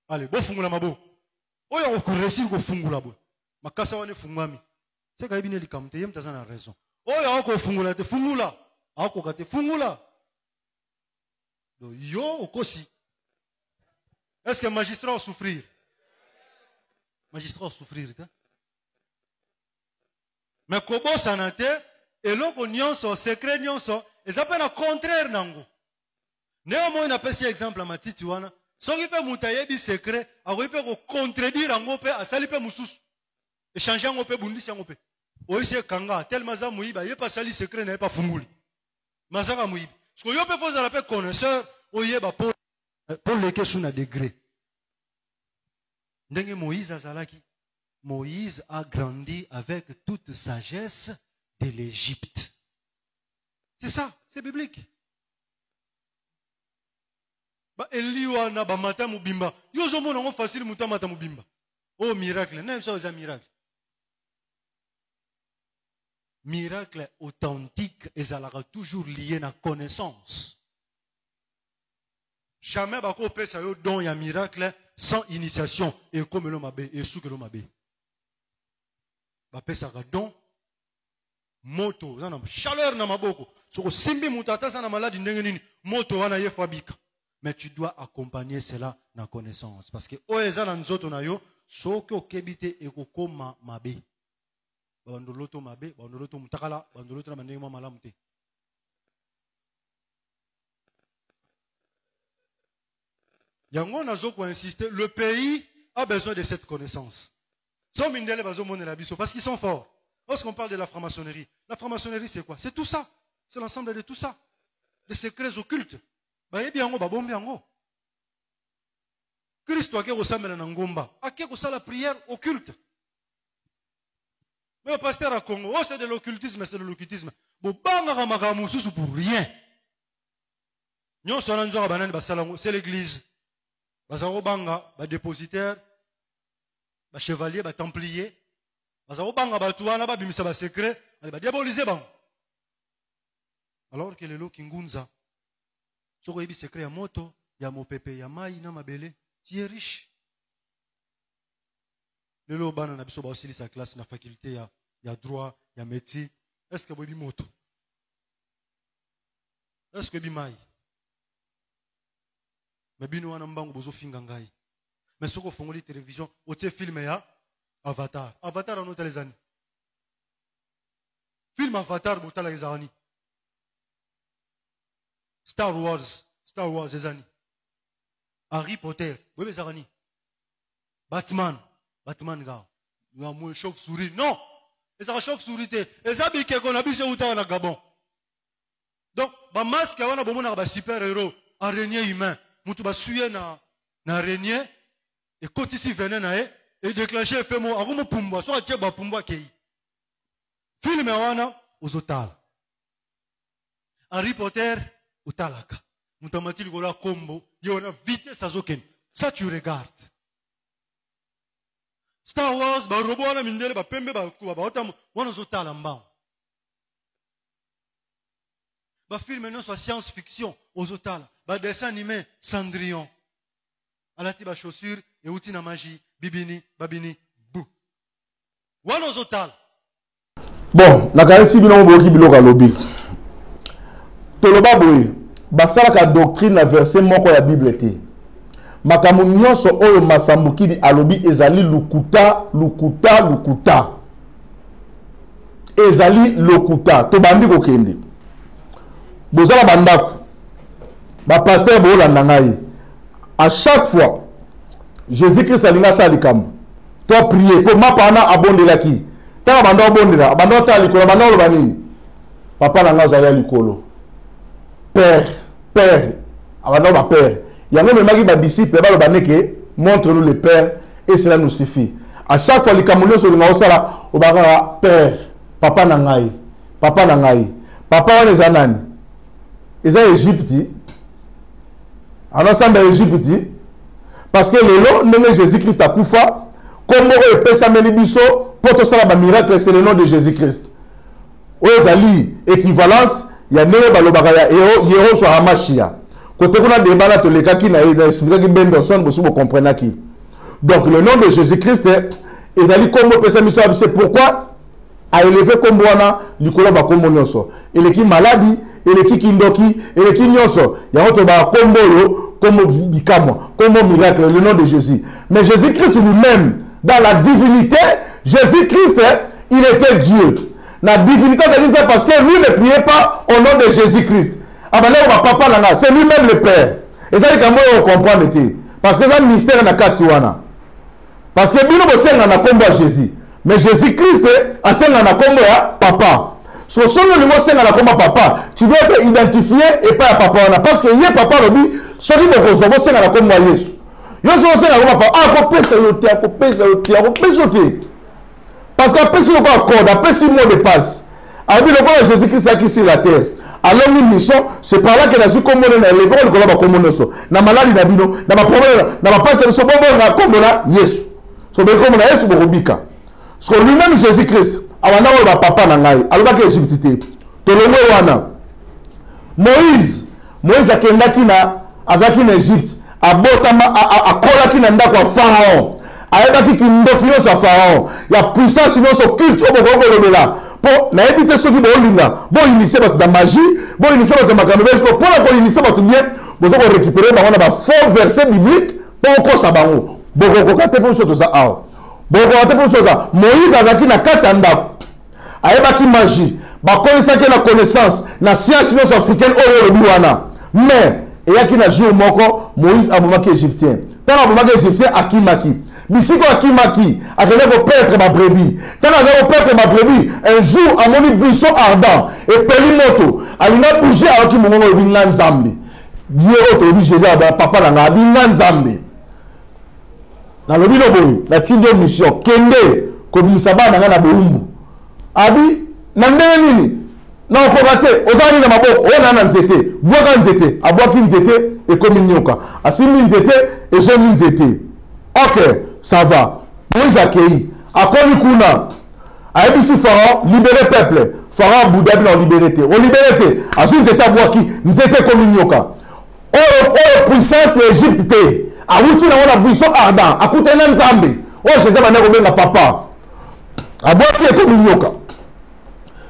Allez, bofungola maboko. Oyo akoresir kofungola boye. Makasa wana efungwami. Seka ayebi ne likambo te, ye moto aza na raison. Oyo akofungola te, fungula. Akoka te, fungula. Donc yo okosi. Est-ce que magistrat souffrir? Magistrat souffrir te. Mais kobosana te, eloko nyonso, secret nyonso, eza pe na contraire nango. Ndenge moi napesi exemple ya matiti wana, soki pe moto ayebi secret, akoki pe ko contredire yango pe asali pe mosusu. Echange yango pe bundisi yango pe. Oyisi ekanga, tellement aza moyibi, aye pe asali secret na ye pe afunguli. Mais azaka moyibi. Parce que yo pe faut ozala pe connaisseur, oyeba po po leke su na degré. Ndenge Moïse azalaki. Moïse a grandi avec toute sagesse de l'Égypte. C'est ça, c'est biblique. Ba Eli wana ba mata mobimba. Yo ozomona yango facile moto amata mobimba. Oh miracle, na biso eza miracle. Miracle authentique ezalaka toujours lié na connaissance. Jamais bakopesa yo don ya miracle sans initiation ekomelo mabe esukelo mabe. Bapesaka don moto oza na chaleur na maboko soki osimbi moto ata aza na maladi ndenge nini moto wana ye fo abika mais tu dois accompagner cela na connaissance parce que oyo eza na nzoto na yo soki okebi te ekokoma mabe babandoloto mabe babandoloto mutakala babandoloto na bandenge mwa malamu te Yango nazo ko insister, le pays a besoin de cette connaissance. So mindele bazo monela biso parce qu'ils sont forts. Lorsqu'on parle de la franc-maçonnerie, la franc-maçonnerie c'est quoi? C'est tout ça. C'est l'ensemble de tout ça. Les secrets occultes. Bayebi yango, babombi yango. Kristo ake kosambela na ngomba, ake kosala prière occulte. Mais pasteur à Congo, oh c'est de l'occultisme, c'est de l'occultisme. Bobangaka makambo mosusu pour rien. Nyonso wana nzoka banani basala yango, c'est l'église. Baza kobanga ba dépositaire, ba chevalier, ba templier. Baza kobanga bato wana babimisa ba secret, ale ba diaboliser bango. Alors que lelo kingunza, soki oyebi secret ya moto, ya mopepe, ya mai na mabele, tu es riche. Lelo bana na biso baosilisa classe na faculté ya, ya droit, ya médecine. Est-ce que boyebi moto? Est-ce que oyebi mai? Mais bino wana mbangu bozofinga ngai. Mais soki ofongoli télévision, otie film ya Avatar. Avatar wana otala eza nini? Film Avatar botala ezaka nini? Star Wars, Star Wars eza nini? Harry Potter, boyebi ezaka nini? Batman, Batman kaka. Ya mwe chauve-souris. Non! Ezaka chauve-souris te. Eza bikeko na biso eutaka na Gabon. Donc, ba masque wana bomonaka ba super héros, araignée humain. Mutu basuye na na araignée ekotisi venin na ye e déclencher effet moko akomopumbwa soki atie bapumbwa akei. Film wana ozotala. Harry Potter otalaka. Moto amati likolo ya kombo, ye wana vitesse azokende. Ça tu regardes. Star Wars ba robot wana mindele ba pembe ba kuba ba otamo wana ozotala mbango. Ba film nyonso ya science fiction ozotala, ba dessin animé Cendrillon. Alati ba chaussures euti na magie, bibini babini bu. Wana ozotala. Bon, nakanisi bino boyoki biloko alobi. Toloba boye, basalaka doctrine na verset moko ya Bible te. Makambo nyonso oyo Masambukidi alobi ezali lukuta, lukuta, lukuta. Ezali lokuta. Tobandi kokende. Bozala bandako. Ba pasteur bolanda ngai. À chaque fois Jésus-Christ alinga asala likambo. To prier po mapa wana abondelaki. Tanga banda obondela, abanda otala likolo, abanda oloba nini? Papa na ngai azali ya likolo. Père, père, abanda ba père. Yango ememaki ba disciples baloba neke montre nous le père et cela nous suffit. À chaque fois likambo nyonso olinga osala obakaka père, papa na ngai, papa na ngai. Papa wana eza nani? Eza Egypte. Anasamba Egypte parce que lelo ndenge Jésus-Christ akufa kombo oyo epesameli biso mpo tosala ba miracle c'est le nom de Jésus-Christ. Oyo ezali équivalence ya ndenge balobaka ya Yehoshua Hamashia. Kote kuna débat na tolekaki na na expliquaki Ben Dawson bosi bo comprenaki. Donc le nom de Jésus-Christ ezali kombo epesami biso c'est pourquoi a élevé kombo wana likolo ba kombo nyonso. Eleki maladi, eleki kindoki, eleki nyonso. Yango tolobaka kombo oyo, kombo bikamwa, kombo miracle, le nom de Jésus. Mais Jésus-Christ lui-même, dans la divinité, Jésus-Christ, il était Dieu. La divinité, c'est parce que lui ne priait pas au nom de Jésus-Christ. Ah ben là, on va papa nanga, c'est lui-même le Père. Et ça, c'est comment on comprend parce que c'est un mystère na kati wana. Parce que bino bosenga na kombo ya Jésus. Mais Jésus-Christ asenga na kombo ya papa. So soki olingi osenga na kombo ya papa, tu dois être identifié epai ya papa wana. Parce que ye papa alobi soki bokozwa bosenga na kombo ya Yesu. Yo soki osenga na kombo ya papa, akopesa yo te, akopesa yo te, akopesa yo te. Parce que apesi lokola code, apesi mot de passe. Alobi lokola Jésus-Christ ayaki sur la terre. alongi mission, c'est par là que nazwi kombo na elevoko likolo ya bakombo nyonso. Na maladi na bino, na ba problème, na ba pasi na biso, bobonga kombo na Yesu. So boyebi kombo na Yesu bokobika. Parce que lui-même Jésus-Christ, abanda koloba papa na ngai, alobaki Égypte te. Tolongwe wana. Moïse, Moïse akendaki na, azalaki na Égypte, abotama, akolaki na ndako ya Pharaon. Ayebaki kindoki nyonso ya Pharaon, ya puissance nyonso culte oyo bokoki kolobela. Po nayebi te soki bolinga, boinitie bato na magie, boinitie bato na makambo ebele. Sikoyo mpona koinitie bato bien, boza korécupérer bango na ba faux versets bibliques mpo bokosa bango. Bokokoka te mpo biso toza awa. Bokokoka te mpo biso toza. Moïse azalaki na kati ya ndako. Ayebaki magie, bakolisaki na connaissance, na science nyonso africaine oyo olobi wana. Mais eyaki na jour moko Moïse abomaki Égyptien. Ntango abomaki Égyptien, akimaki. Bisika akimaki, akendaki kopetre ba brebis. Ntango azali kopetre ba brebis, un jour amoni buisson ardent, epeli moto, alingi abouger, ayoki mongongo alobi nga Nzambe. Dieu oyo tolobi Jésus aloba papa na nga, abi nga Nzambe. Nalobi no boye, natindi yo mission, kende kobimisa bana na nga na bowumbu. Abi na ndenge nini? Nakokoka te, oza nini na maboko? Oyo na na nzete, bwaka nzete. Abwaki nzete, ekomi nyoka. Asimbi nzete, Ezongi nzete. Ok, ça va. Moïse akei. Akomi kuna. Ayebisi Pharaon, libérer peuple. Pharaon abuda bino libérer te. Olibérer te. Azwi nzete abwaki, nzete ekomi nyoka. Oyo oyo puissance ya Egypte te. Awuti nango na buisson ardent, akutani na Nzambe. Oyo Jésus abanda kobenga papa. Abwaki ekomi nyoka.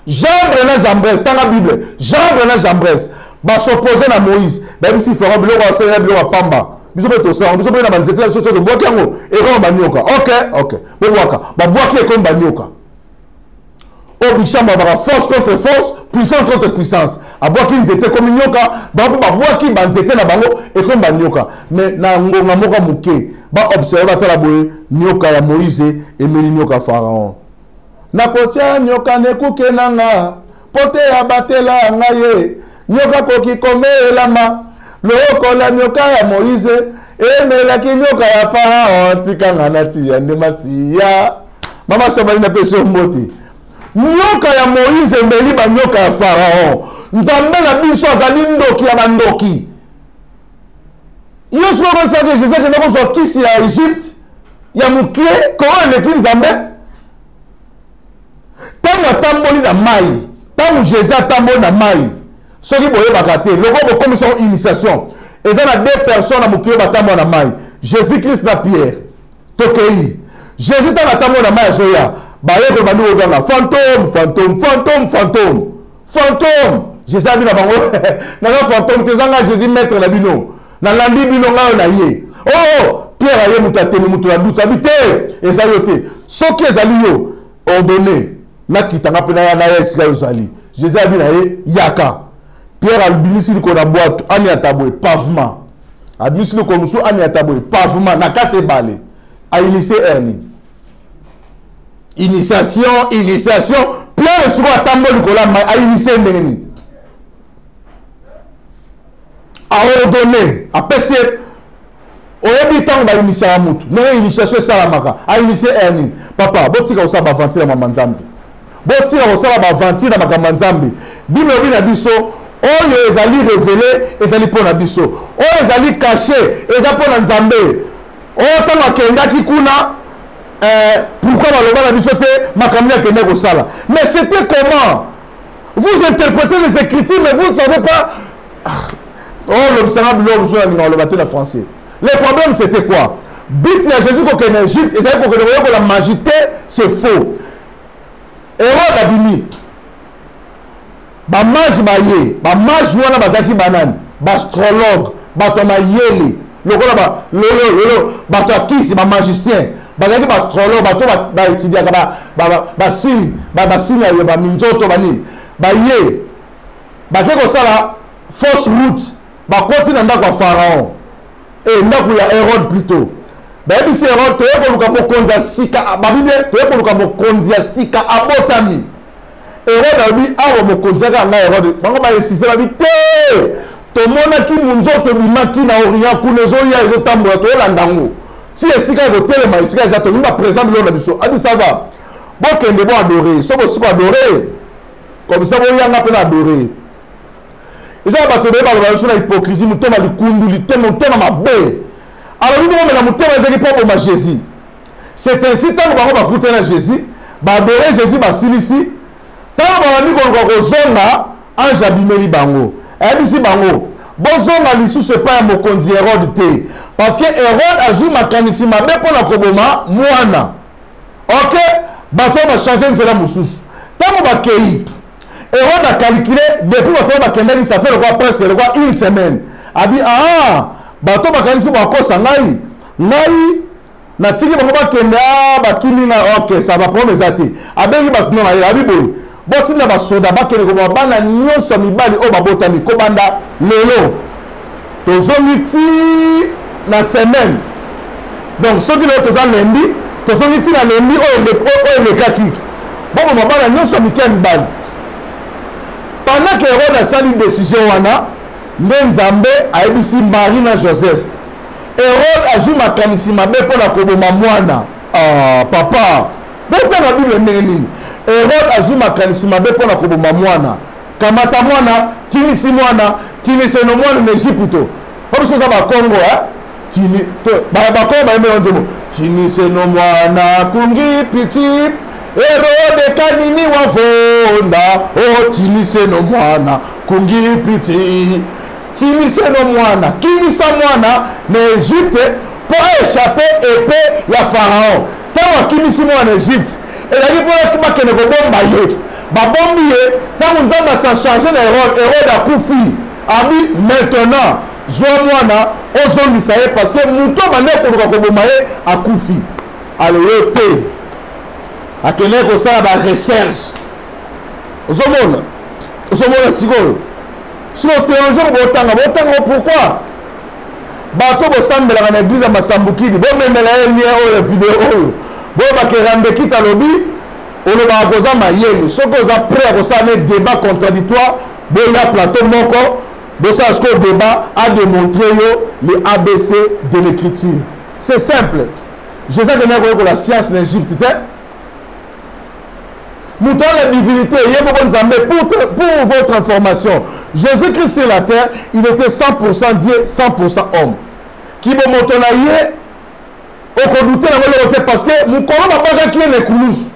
Jambre na Jambres, tanga Bible. Jambre na Jambres basopose na Moïse. Bayebisi Pharaon biloko asalela biloko ya pamba. Biso mpe tosala, biso mpe na banzete na biso soki tobwaki yango ekoma banyoka. Ok, ok. Bobwaka. Babwaki ekomi banyoka. Oyo bishamba baka force contre force, puissance contre puissance. Abwaki nzete ekomi nyoka, bango mpe babwaki banzete na bango ekomi banyoka. Mais na ngonga moko moke, ba observe batala boye nyoka ya Moïse emeli nyoka Pharaon. Nakotia nyoka na ekuke na nga mpo te abatela nga ye. Nyoka koki komelama lokola nyoka ya Moize emelaki nyoka ya Farao. Tika nga natia nde Masiya. Mama Shabani, napesi yo mbote. Nyoka ya Moize emeli banyoka ya Farao. Nzambe na biso azali ndoki ya bandoki. Yo soki okosaki Jésus akenda kozwa kisi ya Egypte ya moke, koma eleki Nzambe. Ntango atamboli na mai, ntango Jésus atamboli na mai, soki boyebaka te, lokola bokomisa yango initiation, eza na deux personnes na mokili oyo batambola na mai, Jésus Christ na Pierre. Tokei Jésus ntango atamboli na mai azoya, bayekoli bandi koganga fantôme, fantôme, fantôme, fantôme, fantôme. Jésus abi na bango naza fantôme te, eza nga Jésus maître na bino, nalandi bino ngai oyo na ye. Oh, Pierre aye moto atemi moto na dutu, abi te, eza yo te, soki ezali yo ordonne nakita nga mpe naya naya esika yo ozali. Jésus abi na ye yaka. Pierre abimisi likolo na bwato aniata boye pavement, abimisi likolo mosusu aniata boye pavement na kati ebale, ainitie hernie. Initiation, initiation. Pierre sikoyo atamboli likolo ya mai, ainitie ndenge nini? Aordonne, apesi ye. Oyebi ntango bainitiaka motu ndenge initiation esalamaka, ainitie hernie. Papa, botika kosala baventure ya mama Nzambe, botika kosala baventure na makambo ya Nzambe. Bible elobi na biso oyo ezali révélé ezali mpo na biso, oyo ezali caché eza mpo na Nzambe. Oyo ntango akendaki kuna, pourquoi baloba na biso te makambo nini akendaki kosala? Mais c'était comment? Vous interprétez les écritures mais vous ne savez pas. Oh, lobisanga biloko mosusu nalinga koloba te na français. Le problème c'était quoi? But ya Jésus kokende na Égypte ezali kokende koyekola magie te, c'est faux. Hérode abimi, bamage baye, bamage wana bazalaki banani? Baastrologue, bato ya mayele lokola lolo, bato ya kisi, bamagicien bazalaki baastrologue, bato baétudiaka basigne, basigne ya baminzoto banini. Baye bake kosala fausse route, bakoti na ndako ya Pharaon, e ndako ya Hérode plutôt. Bayebisi Hérode, toye koluka mokonzi ya sika, babi bien, toye koluka mokonzi ya sika abotami. Hérode alobi awa mokonzi aka ngai Hérode. Bango bainsiste, babi te, tomonaki monzoto ebimaki na Orient kuna, ezoya ezotambola, toyolanda yango ti esika ekotelema, esika eza, tolingi baprésent biloko na biso. Abi ça va, bokende bo adore, so bosiko adore comme ça boyanga mpe na adore. Eza na bato ebele baloba biso na hypocrisie, motema likundu, litema motema mabe. Alobi bongo mela motema ezalaki mpo aboma Jésus. C'est ainsi ntango bango bakutani na Jésus, baadore Jésus, basilisi, ntango babandi koluka kozonga, ange abimeli bango, ayebisi bango bozonga lisusu epai ya mokonzi Hérode te, parce que Hérode azwi makanisi mabe mpo na koboma mwana. Ok, bato oyo bachange nzela mosusu. Ntango bakei, Hérode akalkule depuis bato oyo bakendaki, ça fait lokola presque lokola une semaine. Abi ah, bato bakanisi bakosa ngai, ngai natiki bango bakende, ah, bakimi ngai. Ok, ça va, problème eza te. Abengi bato na ye, abi boye, botinda basoda bakende koboma bana nyonso ya mibali oyo babotami kobanda lelo, tozongi ti na semaine. Donc soki lelo toza lundi, tozongi ti na lundi oyo elekaki, boboma bana nyonso ya mike ya mibali. Pendant que Hérode asali décision wana, nde Nzambe ayebisi Marie na Joseph, Hérode azwi makanisi mabe mpo na koboma mwana. Ah, papa, botanga Bible ndenge nini? Hérode azwi makanisi mabe mpo na koboma mwana. Kamata mwana, tinisi mwana, tiniseno mwana na Egypte. Po biso oza bakongo, eh? Tini to bakoma bayembela nzembo tiniseno mwana kungi piti Herode kanini wavonda o oh, tiniseno mwana kungi piti tiniseno mwana kimisa mwana na Egypte mpo aechappe epe ya Pharaon. Ntango akimisi mwana na Egypte ezalaki mpo bakende kobomba ye, babombi ye. Ntango Nzambe asan charge na Herode, Herode akufi, abi maintenant zwa mwana ozongisa ye parce que moto abandaki koluka koboma ye akufi. Aloyo te, akendaki kosala ba recherche. Ozomona, ozomona sikoyo sikoyo théologie botanga botanga pourquoi bato bosambelaka na eglise ya masambukidi bomemela ye lien oyo ya video oyo boyebaka erandekita alobi olobaka koza mayele soki oza prêt ya kosala ne débat contradictoire boya plateau moko bosala sikoyo débat ademontre yo le abc de l'écriture. C'est simple. Jésus akendaki koyekola science na Egypte te. Moto wana divinité ye moko Nzambe. Pour votre information, Jésus-Christ sur la terre, il était 100% Dieu, 100% homme. Kibomoto na ye okodute nango eloko te parce que mokolo babakaki ye na ekulusu,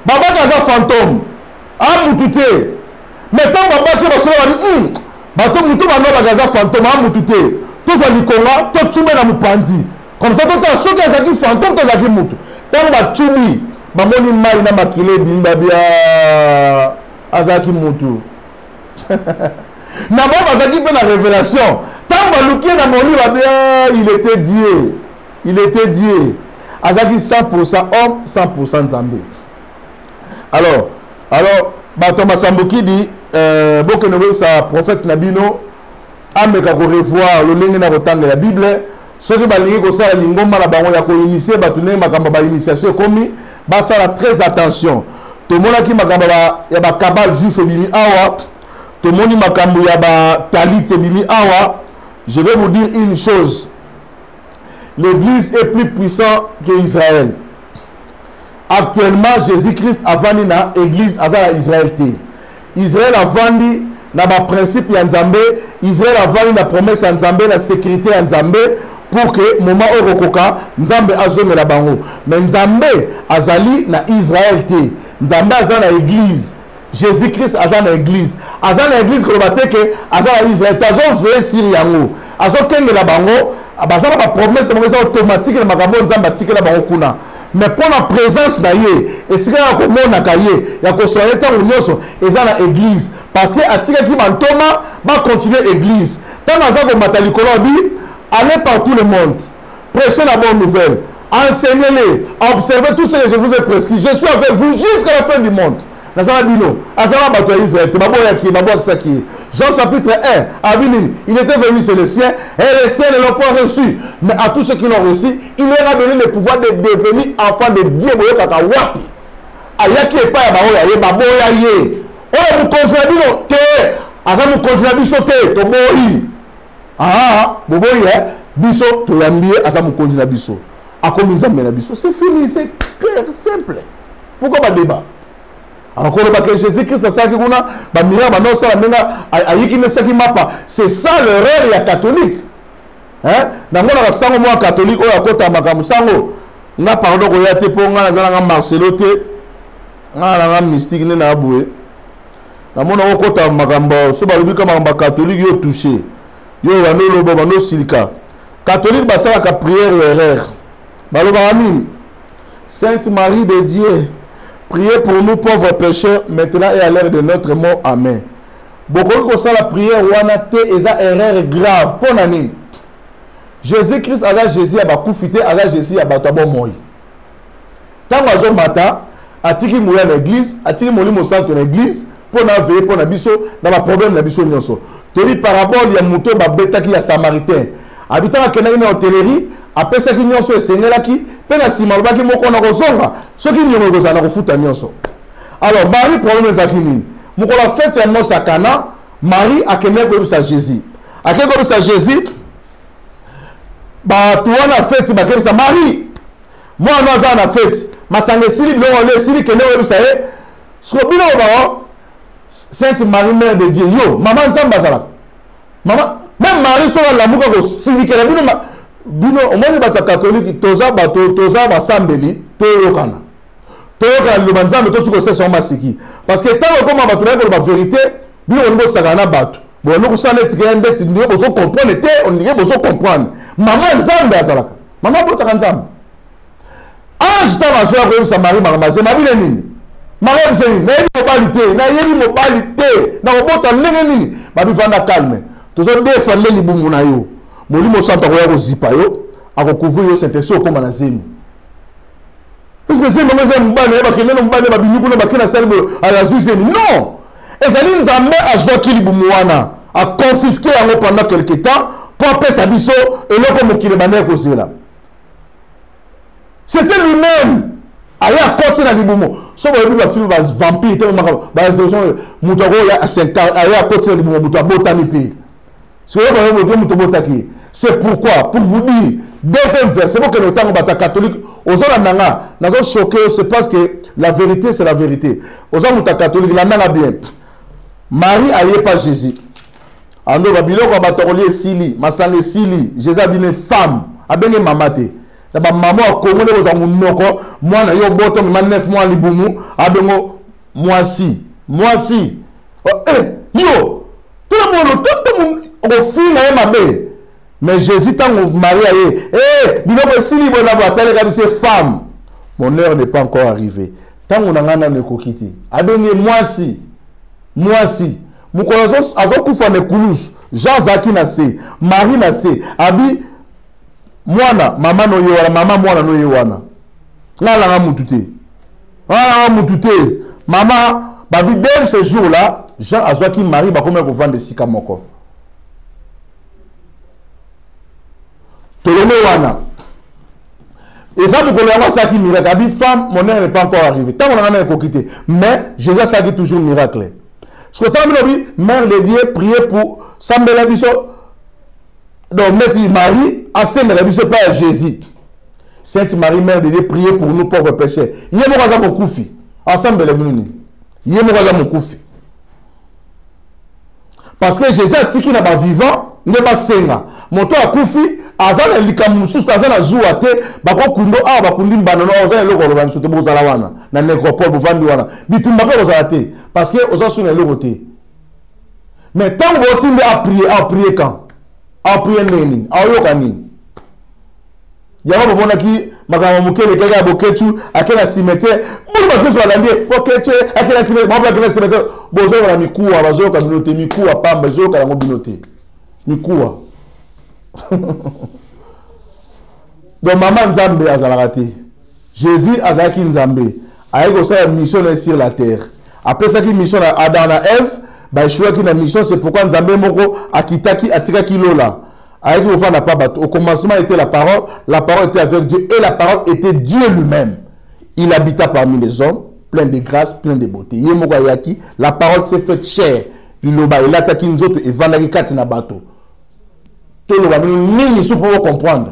babaka aza fantôme, amutu te. Mais ntango babaki basolo babi bato motu balobaka aza fantôme, amutu te, tozwa likonga totume na mopanzi comme ça totala soki azalaki fantôme to azalaki motu. Ntango batubi bamoni mai na makila ebimi, babia azalaki motu. Na bango bazalaki mpe na révélation. Ntango baluki ye na moli, babia il était Dieu, il était Dieu, azalaki 100% homme, 100% Nzambe. Alors bato ya masambukidi bokende koyebisa prophète na bino ameka korevoir lolenge na kotangela Bible. Soki balingi kosala lingomba na bango ya koinitie bato ndenge makambo ya bainitiation ekomi, basala très attention. Tomonaki makambo ya bakabale juif ebimi awa, tomoni makambo ya batalit ebimi awa. Je vais vous dire une chose, l'église est plus puissante que Israël. Actuellement Jésus-Christ avandi na église, aza na Israël te. Israël avandi na ba principe ya Nzambe, Israël avandi na promesse ya Nzambe, na sécurité ya Nzambe, pour que moment oyo kokoka Nzambe azongela bango. Mais Nzambe azali na Israël te, Nzambe aza na église. Jésus-Christ aza na église, aza na église koloba te ke aza na Israël te, azo veiller sur yango, azokengela bango, baza na ba promesse na bango eza automatique na makambo oyo Nzambe atikela bango kuna. Mais mpo na présence na ye, esika ya komonaka ye, ya kosola ye ntango nyonso, eza na église. Parce que atikaki bantoma bacontinue église. Ntango aza komata likolo, abi allez par tout le monde, prêchez la bonne nouvelle, enseignez-les, observez tout ce que je vous ai prescrit, je suis avec vous jusqu'à la fin du monde. Nazala bino, azala bato ya Israël te, baboyaki ye, babwakisaki ye. Jean chapitre 1, abi nini? Il était venu chez les siens, et les siens ne l'ont pas reçu. Mais à tous ceux qui l'ont reçu, il leur a donné le pouvoir de devenir enfant de Dieu. Boyokaka wapi? Ayaki epai ya baoyo aye, baboya ye. Oyo mokonzi na bino te, aza mokonzi na biso te, toboyi. Ah, boboyi, eh? Biso toyambi ye, aza mokonzi na biso. Akomi Nzambe na biso. C'est fini, c'est clair, simple. Pourquoi ba débat? Alors koloba que Jésus-Christ asalaki kuna ba miracle banda osala ndenge ayiki mesaki mapa, c'est ça l'erreur ya catholique. Hein? Namonaka sango mwa catholique oyo akota makambo sango nga pardon koya te mpo nga naza nanga Marcelo te, nga nanga mystique nde na boye. Namona okota makambo so balobi ka makambo ya catholique yo touché. Yo bando lobo bando silika. Catholique basalaka prière ya erreur. Balobaka nini? Sainte Marie de Dieu, priez pour nous pauvres pécheurs maintenant et à l'heure de notre mort. Amen. Bokoki kosala prière wana te, eza erreur grave. Mpo na nini? Jésus-Christ aza Jésus ya bakufi te, aza Jésus ya bato ya bomoi. Ntango azomata, atiki nguya na église, atiki molimo santo na église mpo na veiller mpo na biso na ba problème na biso nyonso. Toyebi parabole ya moto oyo babetaki ya Samaritain. Abitaka akendaki na hotellerie, apesaki nyonso esengelaki, mpe na nsima alobaki moko na kozonga soki niongo ekozala na kofuta nyonso. Alors Marie, problème ezalaki nini? Mokolo ya fete ya noce ya Cana, Marie akendaki koyebisa Jésus. Akendaki koyebisa Jésus, bato wana fete bakebisa Marie, mwana aza na fete, masanga esili, biloko oyo esili, kende koyebisa ye. Siko bino bango Sainte Marie mère de Dieu, yo mama Nzambe azalaka mama, même Marie soki alamuka kosilikela bino Bino omoni bato ya katolike, toza bato, toza basambeli, toyokana, toyokana liloba Nzambe, totika kosesa yango masiki, parce que ntango ekoma bato baye koloba vérité, bino bolingi bosakana na bato, bolingi kosala neti ke ndeti ndenge bozo comprendre te, ondenge bozo comprendre. Mama Nzambe azalaka mama, abotaka Nzambe. Ange ntango azoya koyebisa Marie makambo azema abine nini, Marie abise nini? Nayebi mobali te, nayebi mobali te, nakobota ndenge nini? Babivanda calme, tozodefa nde libumu na yo, Molimo Santo akoya kozipa yo, akocouvrir yo, Saint-Esprit, okóma na zemi. Est-ce que zemi yango eza mobali na ye? Bakende na mobali, babimi kuna, bake na sali boye, azwi zemi? Non, ezali Nzambe azwaki libumu wana, aconfisque yango pendant quelque temps mpo apesa biso eloko mokili ebandaki kozela. C'était lui-même aye akoti na libumu. So boyebi bafilme bavampire te, makambo moto akoya aye akoti na libumu, moto abotami mpe soki moto obotaki. C'est pourquoi, pour vous dire, deuxième verset, bokende otango. Bato catholique, ozolanda nga, nazo choqué, c'est parce que la vérité, c'est la vérité. Oza moto ya catholique, landanga bien. Marie aye pas Jésus, ando babiloko ya bato akolia esili, masanga esili. Jésus abine femme, abenge mama te. Na bamama ya Kongo nde kozwa monoko, mwana yo oboto mema 9 mois libumu, abengo mwasi, mwasi. Eh, yo tala mono toto okofinga ye mabe. Mais Jésus, ntango Marie aye, eh, biloko esili boye na boye, ataleka biso: femme, mon heure n'est pas encore arrivé, ntango na ngai nano ekoki te. Abengi mwasi, mwasi. Mokolo azokufa na ekulusu, Jean azalaki na se, Marie na se. Abi mwana mama no ye wana, mama mwana no ye wana, nga alanga mutu te, nga alanga mutu te, mama. Babi dès ce jour là Jean azwaki Marie, bakomaki kovanda esika moko. Tolongo wana eza mokolo yango asalaki miracle. Abi: femme, mon heure n'est pas encore arrivé, ntango na ngai na ekoki te. Mais Jésus asalaki toujours miracle. Soki ntango bino bi mère de Dieu, prier pour, sambela biso. Donc neti Marie asembela biso epai ya Jésus: Sainte Marie, mère de Dieu, priez pour nous pauvres pécheurs. Ye moko aza mokufi, asambela bino nini? Ye moko aza mokufi, parce que Jésus atiki na bavivant nde basenga. Moto akufi aza na likambo mosusu, aza na zuwa te. Bakokundo awa, bakundi mbanono, oza na eloko oloba miso te. Bozala wana na nécropole, bovandi wana, bitumba mpe kozala te, parce que oza su na eloko te. Mais ntango botindi aprie, aprie quand, aprie ndenge nini, aoyoka nini? Yango bomonaki makambo moke elekaki ya Boketu ake na cimetière. Bino bakristo balandi ye, Boketu ake na cimetière, bango ake na cimetière. Bozoyoka na mikuwa, bazoyoka bino te. Mikuwa pamba, ezoyoka yango bino te, mikuwa. Donc mama Nzambe azalaka te. Jésus azalaki Nzambe, ayaki kosala mission na ye sur la terre. Apesaki mission na Adam na Eve, baéchouaki na mission. C'est pourquoi Nzambe moko akitaki, atikaki lola, ayaki kofanda pa bato. Au commencement était la parole, la parole était avec Dieu et la parole était Dieu lui-même. Il habita parmi les hommes, plein de grâce, plein de beauté. Ye moko ayaki, la parole s'est faite chair, liloba elataki nzoto, evandaki kati na bato. Toloba bino nini su mpo comprendre?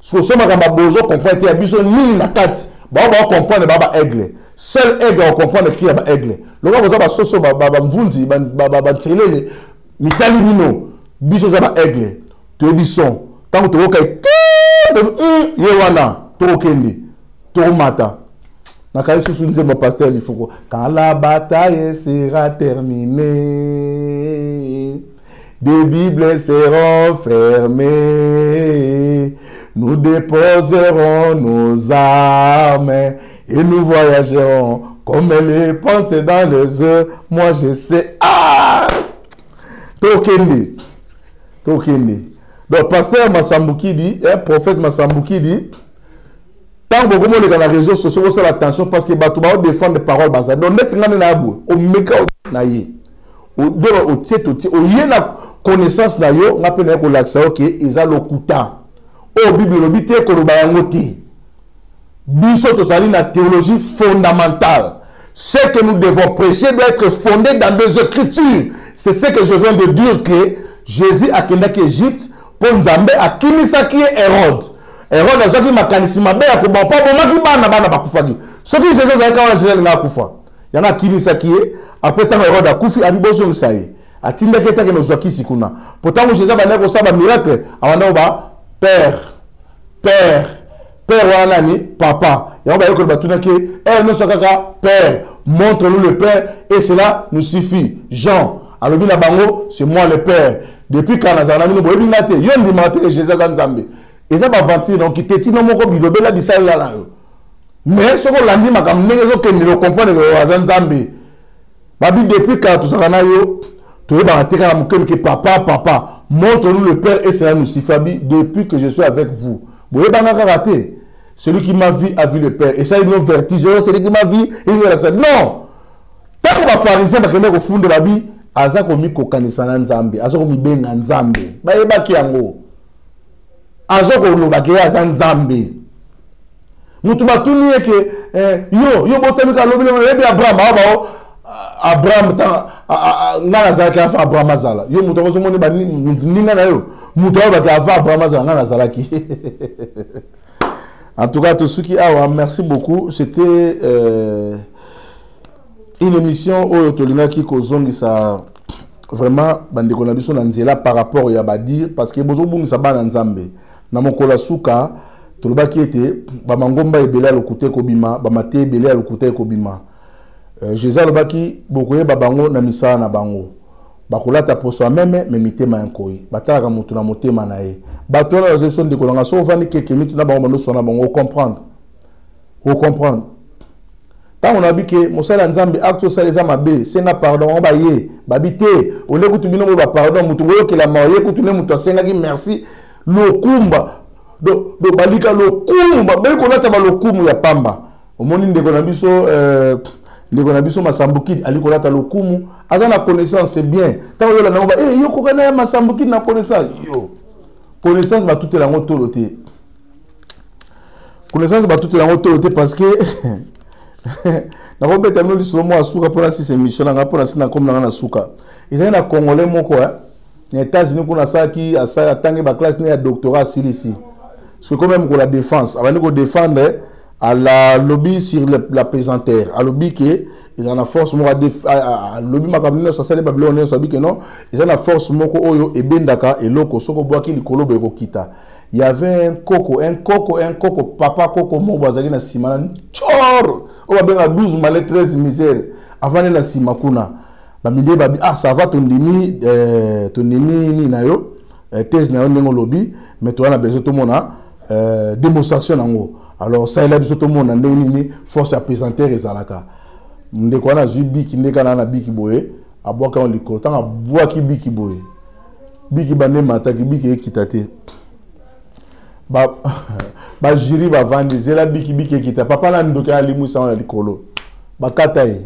Soki so makambo bozo comprendre te, ya biso nini na kati? Bao bao comprendre, ba baaigle, seul aigle akocomprendre cri ya baaigle. Lokola boza basoso, bamvunzi, bantelele, mitali bino. Biso oza baaigle, toyebi son. Ntango tokoka ye wana, tokokende, tokomata. Nakangi susu nzembo pasteur Lifuko: quand la bataille sera terminée, des bibles seront fermées, nous déposerons nos armes et nous voyagerons comme les pensées dans les heures. Moi je sais. Ah, tokende, tokende. Donc pasteur Masambukidi, eh, prophète Masambukidi, ntango bokomoleka na réseau sociaux, bosala attention, parce que bato baodéfendre parole baza. Donc neti nga nde na boye, omeka na ye donc otie, totie oye na connaissance na yo, nga mpe naye kolakisa yo ke eza lokuta. Oyo Bible elobi te, koloba yango te. Biso tozali na théologie fondamentale. Ce que nous devons prêcher doit être fondé dans des écritures. C'est ce que je viens de dire, que Jésus akendaki Égypte mpo Nzambe akimisaki ye Hérode. Hérode azwaki makanisi mabe ya koboma, mpo abomaki bana, bana bakufaki. Soki Jésus azalaki wana, Jésus alingaka akufa. Yango akimisaki ye. Après, ntango Hérode akufi, abi bozongisa ye. Atindaki ye takende ozwa kisi kuna, po ntango Jésus abandaki kosala bamiracle, abandaki ba Père, Père, Père wana nani? Papa. Yango bayekoli batunaki ye heure nyonso kaka Père, montre-nous le Père et cela nous suffit. Jean alobi na bango, c'est moi le Père. Depuis quand nazala na bino boyebi nga te? Yo ndimaka te que Jésus aza Nzambe. Eza ba aventure donc tetino moko bilobela bisalela na yo. Mais soki olandi makambo ndenge ezokende okomprendre que aza Nzambe. Babi depuis kala tozalaka na yo toyebaka te kaka moke moke papa papa montre nous le père et cela nous suffit abi depuis que je suis avec vous boyebanga kaka te celui qui m'a vu a vu le père esali bino vertige oyo celui qui m'a vu elakisa non ntango bafarisien bakende kofunda babi aza komikokanisa na nzambe aza komibenga nzambe bayebaki yango aza koloba ke ye aza nzambe moto batuni ye ke eh, yo yo botami kaka lobi lobi oyebi abraham awa bao ah, abraham ntango ngai nazalaki afa abraham azala yo moto yango ozomoni baninga na yo moto ayo baki ava abraham azala ngai nazalaki en tout cas tosuki awa merci beaucoup c'était euh, une émission oyo tolingaki kozongisa vraiment bandeko na biso na nzela par rapport ya badire parce que bozobungisa bana nzambe Na mokolo ya suka, tolobaki ete bamangomba ebele ya lokuta ekobima, bamateya ebele ya lokuta ekobima. Euh, Jesus alobaki bokoyeba bango na misala na bango. Bakolata poso ya meme me mitema ya nkoi. Batalaka moto na motema na ye. Bato wana bazali so ndeko na nga so ovandi keke mitu na bango bando swana bango ocomprendre. Ocomprendre. Ntango nabi ke mosali ya Nzambe acte osala eza mabe, senga pardon bango baye, babi te, ole kutu bino boye ba pardon, moto boyokela mawa ye kutu nde moto asengaki merci lokumba do, do balika lokumu babeli kolata balokumu ya pamba. Omoni ndeko na biso euh, ndeko na biso Masambukidi ali kolata lokumu, aza na connaissance c'est bien. Ntango yolanda yango ba eh, yo kokana ya Masambukidi na connaissance yo connaissance batutela yango tolo te connaissance batutela yango tolo te parce que nakobeta bino lisolo moko ya suka mpona sisa émission na ngai mpona si nakomi na ngai na suka ezali na congolais moko eh, na états-unis kuna asalaki atangi baklasse ne ya doctorat asilisi soki komi mokolo ya défense abandi kodefendre alobi sur la pesanteur alobi ke eza na force moko alobi makambo nyonso asali babiloko nyonso alobi ke non eza na force moko oyo ebendaka eloko soki obwaki likolo boye ekokita y avait un koko un koko un koko papa koko moko azalaki na nsima na ncor oyo babengaka 12 male 13 misère avandi na nsima kuna bamindele babi ah ça va tondimi eh, tondimi nini na yo eh, thèse na yo ndenge olobi mais toza na besoin tomona eh, démonstration nango alors salela biso tomona ndenge nini force ya pesanteur ezalaka ndeko wana azwi biki ndeka na na biki boye abwaki yango likolo ntango abwaki biki boye biki bande emataki biki ekita te bajuri ba bavandi zela biki biki ekita papa na ndoki alimwisa yango na likolo bakata ye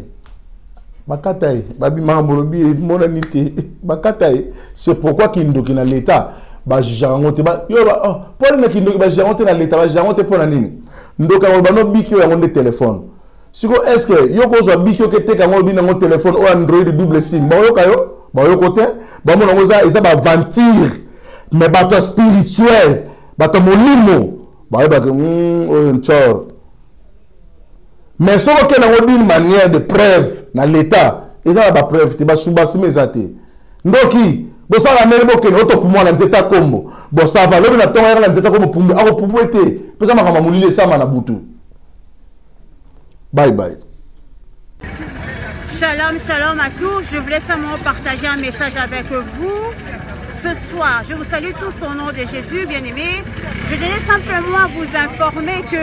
bakata ye babimaka bolobi emonani te bakata ye c'est pourquoi kindoki na leta bajugaka yango te yo oh, mpo nini na kindoki bajugaka yango te na leta bajugaka yango te mpo na nini ndoki yango bano biki oyo yango nde telefone siko est ce que yo kozwa biki oke teka yango olobi nango telefone oyo android double sim baoyoka yo baoyoko te bamona yango eza baventure mais bato ya spirituel bato ya molimo bayebaka hmm, oyo ncor mais soki okende yango d'une manière de preuve na l'état eza na bapreuve te basubasima eza te ndoki bosala ndenge bokende otopumwa na nzete akombo bosava lobi na ntongo yaka na nzete akombo pumbu akopumbu ete mpe eza makambo ya molili esama na butu Bye bye. Shalom, shalom à tous. Je voulais seulement partager un message avec vous ce soir. Je vous salue tous au nom de Jésus, bien-aimés. Je tenais simplement à vous informer que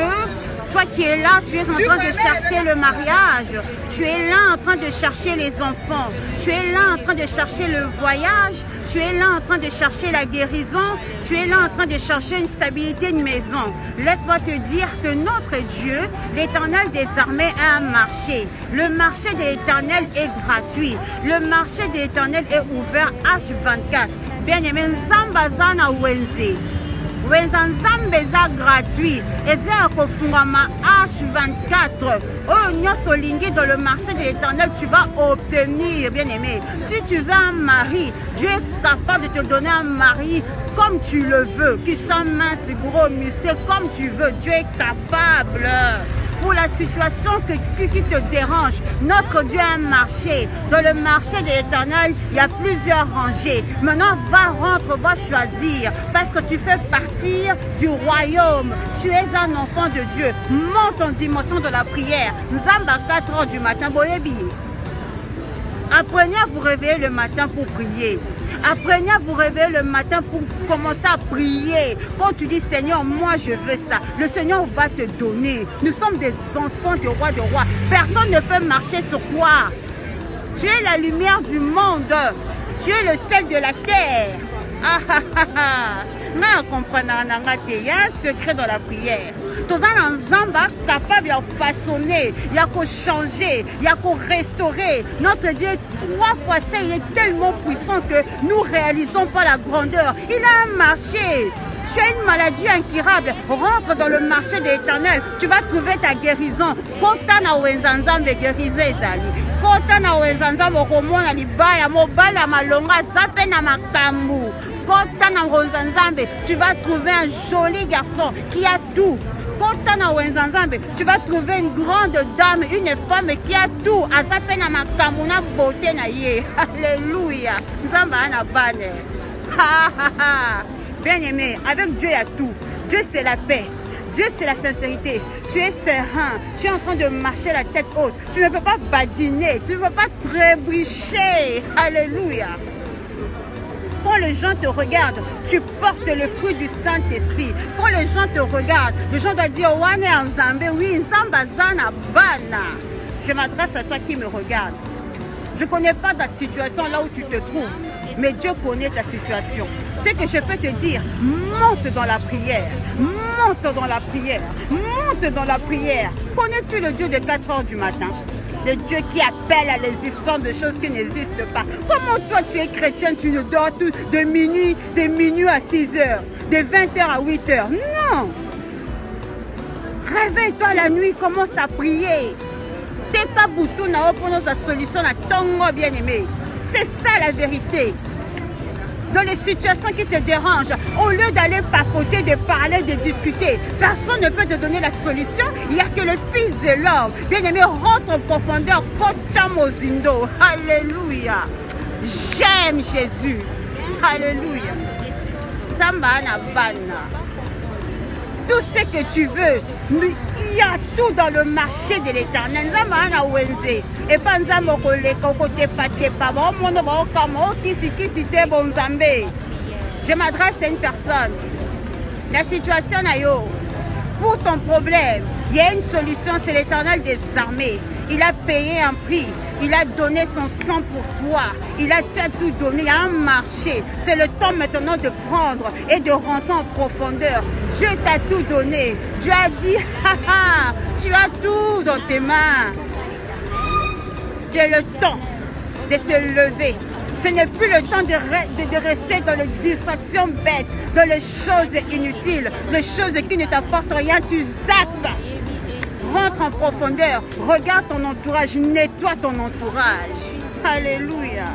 toi qui es là, tu es en train de chercher le mariage, tu es là en train de chercher les enfants, tu es là en train de chercher le voyage, tu es là en train de chercher la guérison, tu es là en train de chercher une stabilité de maison. Laisse-moi te dire que notre Dieu, l'Éternel des armées, a un marché. Le marché de l'Éternel est gratuit. Le marché de l'Éternel est ouvert H24. Bien-aimé, Nzambe aza na wenze. Wenze Nzambe eza gratuit. Eza ya kofungwama H24. Oyo nyonso olingi dans le marché de l'Éternel, tu vas obtenir, bien-aimé. Si tu veux un mari, Dieu est capable de te donner un mari comme tu le veux, qui soit mince, gros, musclé, comme tu veux. Dieu est capable. Pour la situation que, qui te dérange, notre Dieu a un marché. Dans le marché de l'éternel, il y a plusieurs rangées. Maintenant, va rentrer, va choisir. Parce que tu fais partir du royaume. Tu es un enfant de Dieu. Monte en dimension de la prière. Nous sommes à 4 heures du matin. Boyebi. Apprenez à vous réveiller le matin pour prier. Apprenez à vous réveiller le matin pour commencer à prier. Quand tu dis Seigneur, moi je veux ça, le Seigneur va te donner. Nous sommes des enfants du roi de rois. Personne ne peut marcher sur toi. Tu es la lumière du monde. Tu es le sel de la terre. Ah ah ah ah. nga comprendre na nga te ya un secret dans la prière toza na nzambe capable ya façonner ya kochanger ya korestaurer notre dieu trois fois ça il est tellement puissant que nous réalisons pas la grandeur il a un marché tu as une maladie incurable, rentre dans le marché de l'éternel, tu vas trouver ta guérison. Kota na wenza nzambe guérison ezali. Kota na wenza nzambe okomona libaya mobali ya malonga aza mpe na makambo. Kota na wenza nzambe, tu vas trouver un joli garçon qui a tout. Kota na wenza nzambe, tu vas trouver une grande dame, une femme qui a tout. Aza mpe na makambo na beauté na ye. Alléluia. Nzambe ana bana. Bien aimé, avec Dieu il y a tout. Dieu c'est la paix. Dieu c'est la sincérité. Tu es serein. Tu es en train de marcher la tête haute. Tu ne peux pas badiner. Tu ne peux pas trébucher. Alléluia. Quand les gens te regardent, tu portes le fruit du Saint-Esprit. Quand les gens te regardent, les gens doivent dire Wane Nzambe, oui, Nzamba Zana Bana. Je m'adresse à toi qui me regarde. Je ne connais pas ta situation là où tu te trouves, mais Dieu connaît ta situation. Ce que je peux te dire, monte dans la prière, monte dans la prière, monte dans la prière. Connais-tu le Dieu de 4 heures du matin Le Dieu qui appelle à l'existence de choses qui n'existent pas. Comment toi tu es chrétien, tu ne dors tout de minuit, de minuit à 6 heures, de 20 heures à 8 heures Non Réveille-toi la nuit, commence à prier. Teka butu na yo mpona ozwa solution na ntongo bien aimé. C'est ça la vérité. Dans les situations qui te dérangent, au lieu d'aller papoter, de parler, de discuter, personne ne peut te donner la solution. Il n'y a que le Fils de l'homme. Bien-aimé, rentre en profondeur. Kota mozindo. Alléluia. J'aime Jésus. Alléluia. Samba na bana. Tout ce que tu veux, il y a tout dans le marché de l'éternel. Nzambe aza na wenze. Epa nzambe okoleka okotepatepa baomona baokama okisikisi te bonzambe. Je m'adresse à une personne. La situation na yo, pour ton problème, il y a une solution, c'est l'éternel des armées. Il a payé un prix. Il a donné son sang pour toi. Il a tout donné. Il y a un marché. C'est le temps maintenant de prendre et de rentrer en profondeur. Dieu t'a tout donné. Dieu a dit, haha, tu as tout dans tes mains. C'est le temps de se lever. Ce n'est plus le temps de, de, de rester dans les distractions bêtes, dans les choses inutiles, les choses qui ne t'apportent rien. Tu zappes. Rentre en profondeur. Regarde ton entourage. Nettoie ton entourage. Alléluia.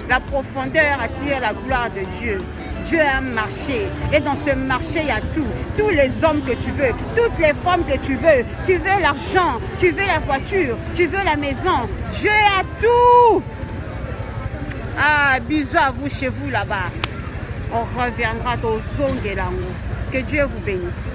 La profondeur attire la gloire de Dieu. Dieu a un marché. Et dans ce marché, il y a tout. Tous les hommes que tu veux, toutes les femmes que tu veux. Tu veux l'argent, tu veux la voiture, tu veux la maison. Dieu a tout. Ah, bisous à vous chez vous là-bas. On reviendra au Zongelango. Que Dieu vous bénisse.